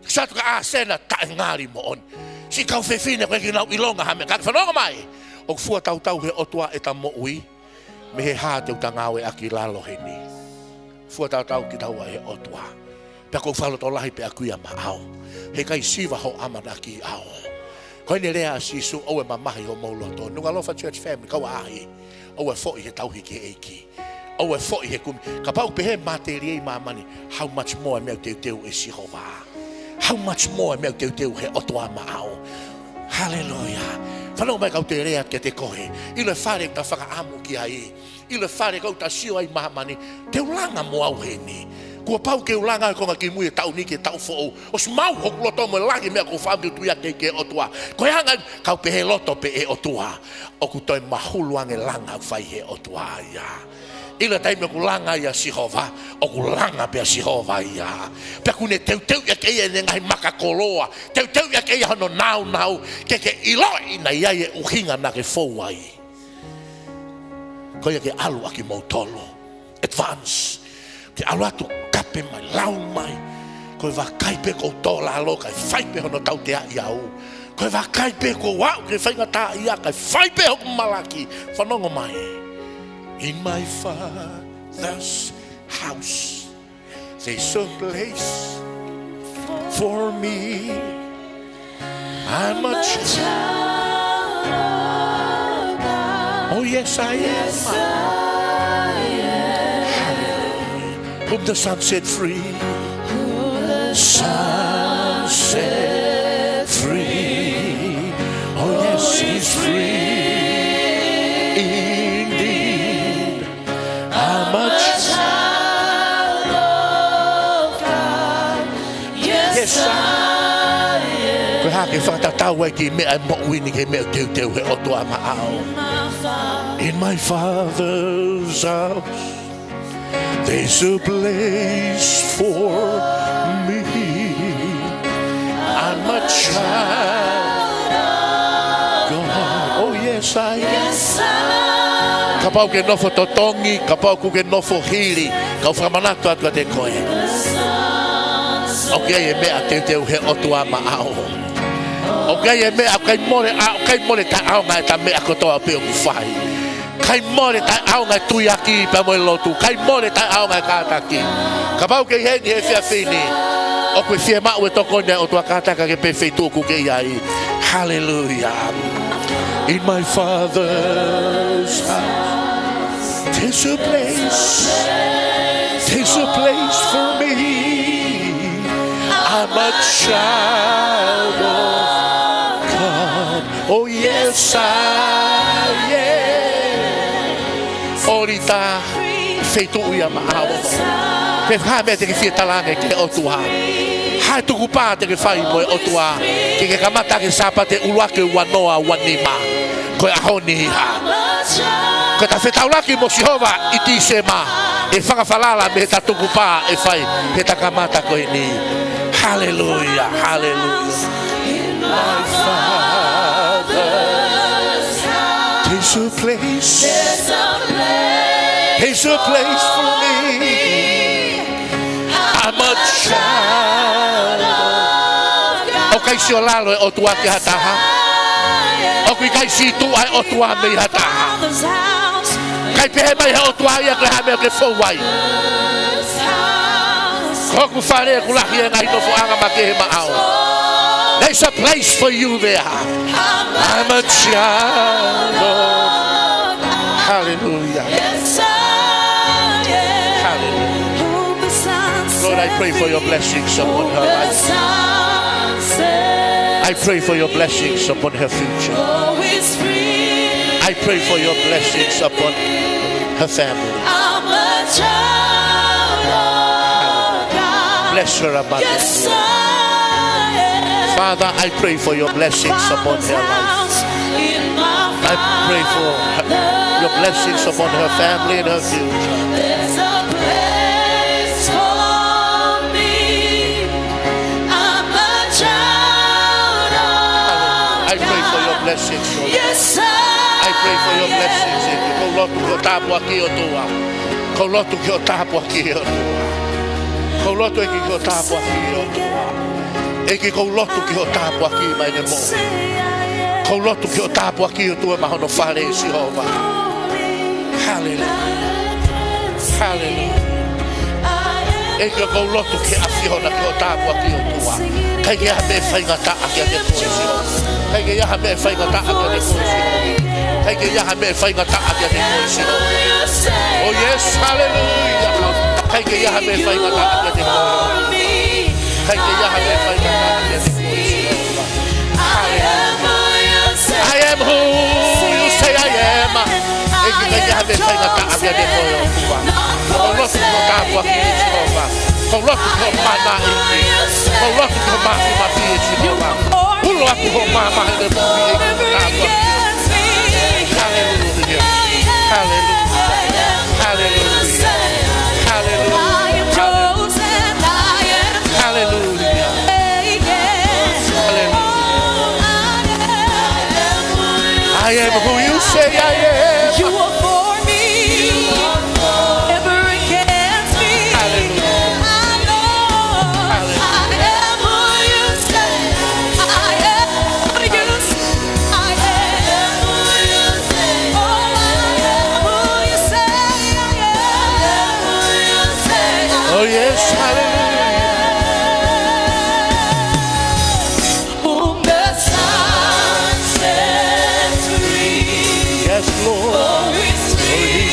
Te ke sio atu kia ʻĀsena, taʻengali moʻoni. Siʻi kau fefine ʻoku ʻikai ke nau ʻilonga ha meʻa, ka ke fanongo mai. ʻOku fua tautau he ʻOtua ʻeta moʻui. Mei he hā te u ta ngāueʻaki lalo heni. Fuatautau kitaua ʻe he ʻOtua. Pea ʻoku ou fakalotolahi pē ʻaʻaku ia maʻau. He ʻikai siva hoʻo ʻamanaki ʻaʻau. Ko ʻene lea ʻa Sīsū, ʻoua ʻe mamahi homou loto. Nukuʻalofa Church Family, kau ʻaʻahi. ʻOua ʻe foʻi he tauhi ki he ʻEiki. ʻOua ʻe foʻi he kumi. Kapau pehē mātēlia ʻi māmani, how much more e meʻa ʻoku teuteu ʻe Sihova. How much more e meʻa ʻoku teuteu ʻe he ʻOtua maʻau. Haleluia. Fanongo mai kau te lea kiate koe. ʻIlo e fale ʻoku ta fakaʻamu ki ai. ʻIlo e fale ʻoku ta sio ai ʻi māmani. Te u langa mo au heni. Kuo pau ke u langa he konga kimui e taʻu ni ki he taʻu foʻou. ʻOsi maʻu hoku loto mo e lahi e meʻa ʻoku ou fakaʻamu ke u tui ʻaki ki he ʻOtua. Ko e anga, kau pehē loto pē ʻe ʻOtua. ʻOku toe mahulu ange e langa ʻoku fai ʻe he ʻOtua ia. ʻIlo e taimi ʻoku langa ai ʻa Sihova, ʻoku langa pē ʻa Sihova ia. Pea ʻoku ne teuteu ʻaki ʻene ngaahi makakoloa, teuteu ʻaki hono nāunau, ke ke ʻiloʻi naʻe ʻi ai e ʻuhinga naʻa ke fou ai. Ko ia ke ʻalu ʻa kimoutolu. Advance. Ke ʻalu atu, kape mai, lau mai. Ko e vakai pē ʻoku ou tō lalo, kae fai pē hono tauteaʻi au. Ko e vakai pē ʻoku ou aʻu ki he faingataʻaʻia, kae fai pē hoku malaki. Fanongo mai. In my Father's house, there's a place for me. I'm a child of God. Oh, yes, I am. Yes, I am. Hallelujah. Whom the Son set free. Whom the Son set free. Oh, yes, he's free indeed. I'm a child of God. Yes, I am. Ko e hā ke fakatatau ai ki he meʻa ʻe moʻui ni ki he meʻa ʻoku teuteu ʻe he ʻOtua maʻau. In my Father's house, there's a place for me. I'm a child of God. Oh, yes, I am. Kapau ʻoku ke nofo totongi, kapau ʻoku ke nofo hili, kau fakamanatu atu kiate koe. ʻOku ʻi ai e meʻa teuteu ʻe he ʻOtua maʻau. ʻOku ʻi ai e meʻa, ʻoku ʻikai mole, ʻa, ʻoku ʻikai mole taʻeʻaonga ʻeta meʻa kotoa pē ʻoku fai. ʻIkai mole taʻeʻaonga e tuiaki pea mo e lotu. ʻIkai mole taʻeʻaonga e kātaki. Kapau ʻoku ke ʻi heni he efiafi ni, ʻoku ke fiemaʻu e tokoni ʻa e ʻOtua, kātaki ke pehē feituʻu ʻoku ke ʻi ai. Hallelujah. In my Father's house, there's a place, there's a place for me. I'm a child of God. Oh, yes, I am. ʻOku ʻi ai e feituʻu ia maʻau. Pe ko e hā e meʻa te ke fie talaange ki he ʻOtua. Hā e tukupā te ke fai mo e ʻOtua. Ke ke kamata ʻaki e Sāpate ʻuluaki ua noa ua nima. Ko e ʻaho ni ia. Ko ʻeta fetaulaki mo Sihova ʻi Tīsema, ʻe fakafalala mei heʻeta tukupā ʻe fai heʻeta kamata ko eni. Hallelujah, hallelujah. In my Father's house, there's a place, there's a place for me. I'm a child of God. ʻOku ʻikai sio lalo e ʻOtua ki ha taha. ʻOku ʻikai sio tuʻa e ʻOtua mei ha taha. ʻIkai pehē mai ʻe he ʻOtua ia ko e hā e meʻa ʻoku ke fou ai. Ko hoku fale ʻoku lahi e ngaahi nofoʻanga makehe maʻau. There's a place for you there. I'm a child of, hallelujah. Hallelujah. Lord, I pray for your blessings upon her life. I pray for your blessings upon her future. I pray for your blessings upon her family. Bless her abundantly. Father, I pray for your blessings upon her life. I pray for her, your blessings upon her family and her future. I pray for your blessings, Lord. I pray for your blessings. ʻEiki, ʻoku ou lotu ki hoʻo tāpuaki, ʻOtua. ʻOku ou lotu ki hoʻo tāpuaki, ʻOtua. ʻOku ou lotu, ʻEiki, ki hoʻo tāpuaki, ʻOtua. ʻEiki, ʻoku ou lotu ki hoʻo tāpuaki maʻa ʻene moʻui. ʻOku ou lotu ki hoʻo tāpuaki, ʻOtua, maʻa hono fale, Sihova. Hallelujah. Hallelujah. ʻEiki, ʻoku ou lotu ke ʻafio na ki hoʻo tāpuaki, ʻOtua. ʻIkai ke ʻi ai ha meʻa faingataʻa kiate koe, Sihova. ʻIkai ke ʻi ai ha meʻa faingataʻa kiate koe, Sihova. ʻIkai ke ʻi ai ha meʻa faingataʻa kiate koe, Sihova. Oh, yes, hallelujah. ʻIkai ke ʻi ai ha meʻa faingataʻa kiate koe. ʻIkai ke ʻi ai ha meʻa faingataʻa kiate koe, Sihova. Hallelujah. I am who you say I am. ʻEiki, ʻikai ke ʻi ai ha meʻa faingataʻa kiate koe, ʻOtua. ʻOku ou lotu ki hoʻo tāpuaki, Sihova. ʻOku ou lotu ki hoʻo mana, ʻEiki. ʻOku ou lotu ki hoʻo māfimafi, Sihova. Ulo atu hoʻo maama he moʻui, ʻEiki, ki hoʻo tāpuaki. Hallelujah. Hallelujah. Hallelujah. Hallelujah. Hallelujah. Hallelujah. I am who you say I am. You are for me. Never against me. Hallelujah. I know. Hallelujah. I am who you say I am. Who you say I am. Who you say. Oh, I am who you say I am. Who you say I am. Oh, yes, hallelujah. Whom the Son sets free. Yes, Lord. Oh, is free.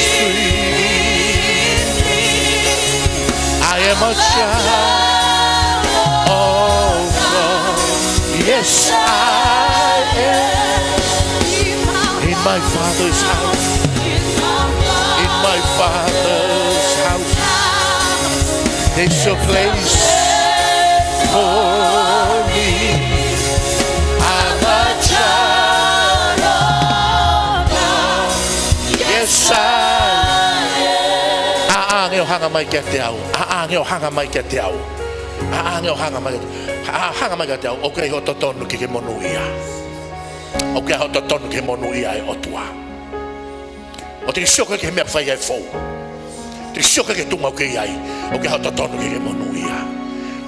I am a child of God. Yes, I am. In my Father's house. In my Father's house. There's a place for me. I'm a child of God. Yes, I am. ʻĀ, ʻāngelo, hanga mai kiate au. ʻĀ, ʻāngelo, hanga mai kiate au. ʻĀ, ʻāngelo, hanga mai kiate au. ʻĀ, hanga mai kiate au. ʻOku ʻi ai hoʻo totonu ke ke monūʻia. ʻOku ʻi ai hoʻo totonu ke monūʻia e ʻOtua. ʻOku te sio ki he meʻa ʻoku fai ai e fou. Te sio ki he tuʻunga ʻoku ke ʻi ai. ʻOku ʻi ai hoʻo totonu ke ke monūʻia.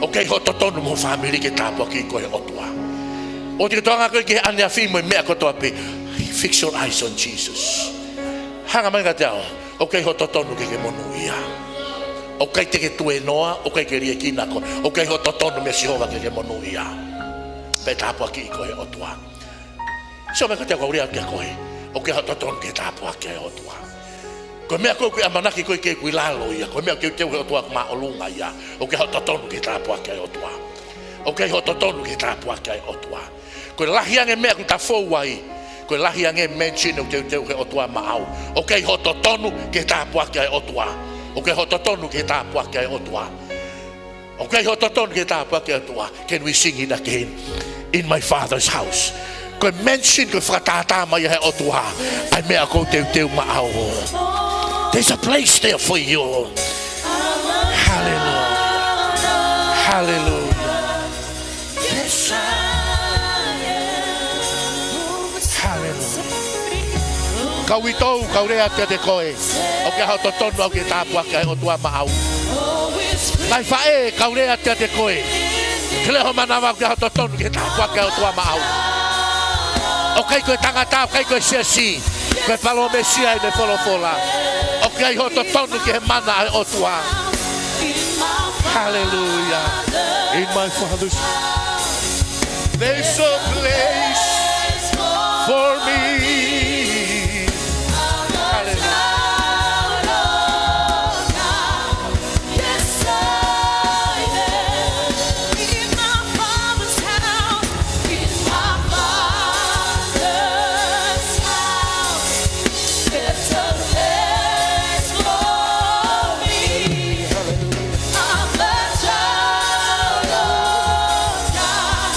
ʻOku ʻi ai hoʻo totonu mo e fāmili ke tāpuakiʻi koe ʻe he ʻOtua. ʻOku te tokanga koe ki he ʻaneafi mo e meʻa kotoa pē. Fix your eyes on Jesus. Hanga mai kiate au. ʻOku ʻi ai hoʻo totonu ke ke monūʻia. ʻOku ʻikai te ke tuēnoa, ʻoku ʻikai ke liʻekina koe. ʻOku ʻi ai hoʻo totonu meia Sihova ke ke monūʻia. Pea tāpuakiʻi koe ʻe he ʻOtua. Sio mai kiate au, kau lea kia koe. ʻOku ʻi ai hoʻo totonu ke tāpuakiʻi ʻe he ʻOtua. Ko e meʻa ko ē ʻoku ke ʻamanaki koe ki ai ʻoku ʻi lalo ia. Ko e meʻa ʻoku teuteu ʻe he ʻOtua ʻoku māʻolunga ia. ʻOku ʻi ai hoʻo totonu ke tāpuakiʻi ʻe he ʻOtua. ʻOku ʻi ai hoʻo totonu ke tāpuakiʻi ʻe he ʻOtua. Ko e lahi ange e meʻa ʻoku ta fou ai. Ko e lahi ange e mansion ʻoku teuteu ʻe he ʻOtua maʻau. ʻOku ʻi ai hoʻo totonu ke tāpuakiʻi ʻe he ʻOtua. ʻOku ʻi ai hoʻo totonu ke tāpuakiʻi ʻe he ʻOtua. ʻOku ʻi ai hoʻo totonu ke tāpuakiʻi ʻe he ʻOtua. Can we sing it again? In my Father's house. Ko e mansion, ko e fakatātā mai ʻe he ʻOtua ʻa e meʻa ʻoku teuteu maʻau. There's a place there for you. Hallelujah. Hallelujah. Yes, I am. Hallelujah. Kau uitou, kau lea kiate koe. ʻOku ʻi ai hoʻo totonu ʻaʻau ke tāpuakiʻi ʻe he ʻOtua maʻau. Ngaahi faʻē, kau lea kiate koe. Ke lea ho manava, ʻoku ʻi ai hoʻo totonu ke tāpuakiʻi ʻe he ʻOtua maʻau. ʻOku ʻikai ko e tangata, ʻoku ʻikai ko e siasi. Ko e palōmesi ia ʻi he folofola. ʻOku ʻi ai hoʻo totonu ki he mana ʻa e ʻOtua. Hallelujah. In my Father's There's a place for me. Hallelujah. Yes, I am. In my Father's house, in my Father's house. There's a place for me. I'm a child of God.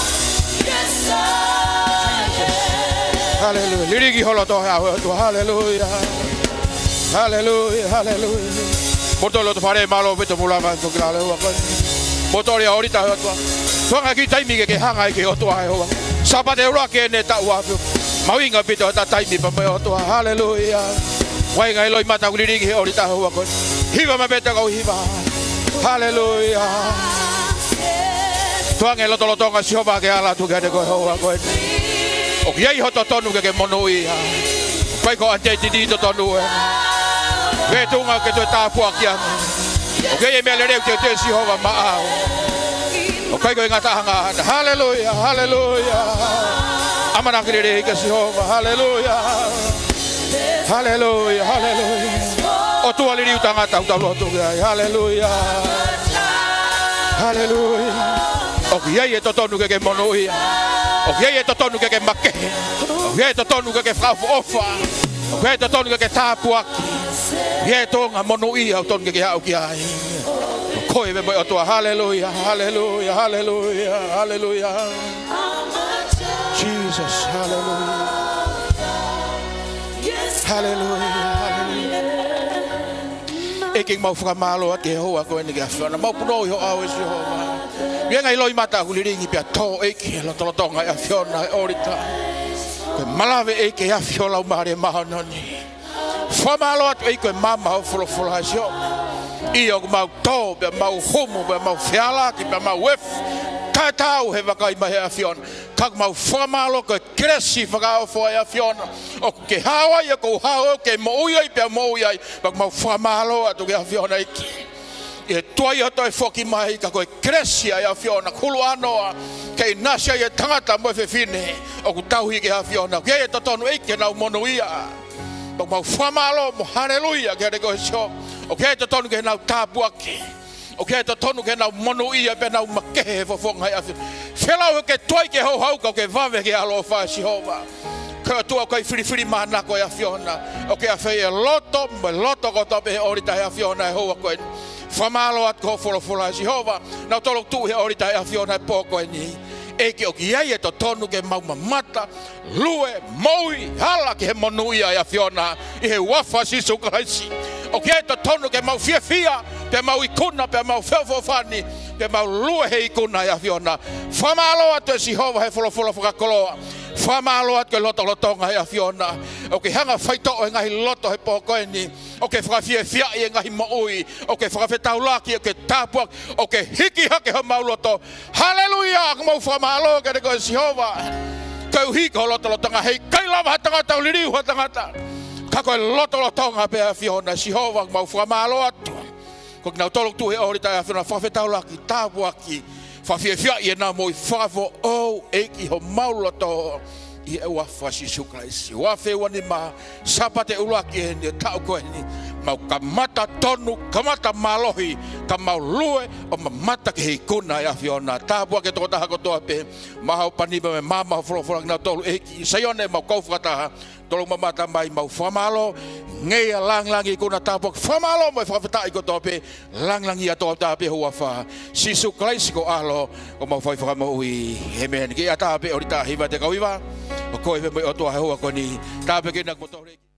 Yes, I am. Hallelujah. Lilingi ho loto he ʻaho ni. Hallelujah. Hallelujah. Hallelujah. Moutolu loto fale, mālō ʻaupito hoʻomou lava ko ki lalo ua ko. Moutolu ia ʻo ʻita he ʻOtua. Tuʻunga ki he taimi ke ke hanga ai ki he ʻOtua he ʻaho ni. Sāpate ʻuluaki ʻeni taʻu ʻa e ʻaho. Mahuʻinga ʻaupito ʻeta taimi pea mo e ʻOtua. Haleluia. Vakai ange e loʻimata ʻoku lilingi he ʻolita he ʻaho ko eni. Hiva mai pē ʻeta kau hiva. Haleluia. Tuʻunga e lotolotonga Sihova ke ala atu kiate koe he ʻaho ko eni. ʻOku ʻi ai hoʻo totonu ke ke monūʻia. ʻIkai ko e ʻantetiti totonu ē. Ke tuʻunga ke toe tāpuakiʻi ange. ʻOku ʻi ai e meʻa lelei ʻoku teuteu ʻe Sihova maʻau. ʻOku ʻikai ko e ngataʻanga ʻaʻana. Haleluia, haleluia. ʻAmanaki lelei kia Sihova. Haleluia. Haleluia, haleluia. ʻOtua liliu tangata ʻoku tau lotu ki ai. Haleluia. Haleluia. ʻOku ʻi ai e totonu ke ke monūʻia. ʻOku ʻi ai e totonu ke ke makehe. ʻOku ʻi ai e totonu ke ke fakaʻofoʻofa. ʻOku ʻi ai e totonu ke ke tāpuaki. ʻOku ʻi ai e tōʻonga monūʻia ʻoku totonu ke ke aʻu ki ai. Ko koe pē mo e ʻOtua. Haleluia, haleluia, haleluia, haleluia. Jesus, haleluia. Haleluia, haleluia. ʻEiki, mau fakamālō atu he houa ko eni ki he ʻAfiona. Mau punou ʻi ho ʻao ʻe Sihova. ʻI he ngaahi loʻimata ʻoku lilingi pea tō, ʻEiki, he lotolotonga ʻo e ʻAfiona he ʻōlita. Ko e malava, ʻEiki, ʻa e ʻAfio Laumālie Māʻoniʻoni. Fakamālō atu, ʻEiki, ko e maama ho folofola ʻe Sihova. ʻIo, ʻoku mau tō, pea mau humu, pea mau fealaki, pea mau efu. Taʻetaau he vakai mai he ʻAfiona. Ka ʻoku mau fakamālō ko e kelesi fakaofo ʻa e ʻAfiona ʻoku ke hao ai, ʻoku ou hao au, ke moʻui ai, pea moʻui ai. Pea ʻoku mau fakamālō atu ki he ʻAfiona, ʻEiki. ʻI he tuai ʻo e toe foki mai, ka ko e kelesi ʻa e ʻAfiona, hulu ʻānoa, ke ʻinasi ai e tangata mo e fefine ʻoku tauhi ki he ʻAfiona. ʻOku ʻi ai e totonu, ʻEiki, ke nau monūʻia. Pea ʻoku mau fakamālō mo haleluia ki he lekoesio. ʻOku ʻi ai e totonu ke nau tāpuaki. ʻOku ʻi ai e totonu ke nau monūʻia pea nau makehe he fofonga ʻo e ʻAfiona. Feʻiloaki ke tuai ke houhau, ka ke vave ki he ʻaloʻofa ʻo Sihova. Ko e ʻOtua ʻoku ʻikai filifilimanako ʻa e ʻAfiona. ʻOku ke ʻafioʻi e loto mo e loto kotoa pē he ʻōlita ʻo e ʻAfiona he houa ko eni. Fakamālō atu ki ho folofola ʻe Sihova. Naʻa tau lotu he ʻōlita ʻo e ʻAfiona he pō ko eni. ʻEiki, ʻoku ʻi ai e totonu ke mau mamata, lue, moʻui, ala ki he monūʻia ʻa e ʻAfiona ʻi he huafa ʻo Sīsū Kalaisi. ʻOku ʻi ai e totonu ke mau fiefia, pea mau ikuna, pea mau feʻofoʻofani, pea mau lue he ikuna ʻa e ʻAfiona. Fakamālō atu ʻe Sihova he folofola fakakoloa. Fakamālō atu ki he lotolotonga ʻo e ʻAfiona. ʻOku ke hanga ʻo faitoʻo e ngaahi loto he pō ko eni. ʻOku ke fakafiefiaʻi e ngaahi moʻui. ʻOku ke fakafetaulaki, ʻoku ke tāpuaki, ʻoku ke hiki hake homau loto. Haleluia, ʻoku mau fakamālō ki he lekoesio ʻa Sihova. Koeʻuhi ko e lotolotonga, heʻikai lava ha tangata ʻo liliu ha tangata. Ka ko e lotolotonga pē ʻa e ʻAfiona, Sihova, ʻoku mau fakamālō atu. Ko kinautolu ʻoku tuʻu he ʻōlita ʻo e ʻAfiona, fakafetaulaki, tāpuaki, fakafiefiaʻi ʻenau moʻui, fakafoʻou, ʻEiki, homau loto ʻi he huafa ʻo Sīsū Kalaisi. Ua afe ua nima, Sāpate ʻuluaki eni ʻo e taʻu ko eni. Mau kamata tonu, kamata mālohi, ka mau lue ʻo mamata ki he ikuna ʻa e ʻAfiona. Tāpuakiʻi e tokotaha kotoa pē, maʻa ho pani mo e maama ho folofola kinautolu, ʻEiki. Saione, mau kau fakataha, tolu mamata mai, mau fakamālō, ngeia, langilangi, ikuna, tāpuaki, fakamālō mo e fakafetaʻi kotoa pē, langilangiʻia atu ʻa e huafa ʻo Sīsū Kalaisi ko ho ʻAlo, ko homau fai fakamoʻui. ʻĒmeni. Ke ʻatā pē ʻōlita hiva te kau hiva. ʻOku ʻi ai pē mo e ʻOtua he houa ko eni. Tāpuekina kimoutolu.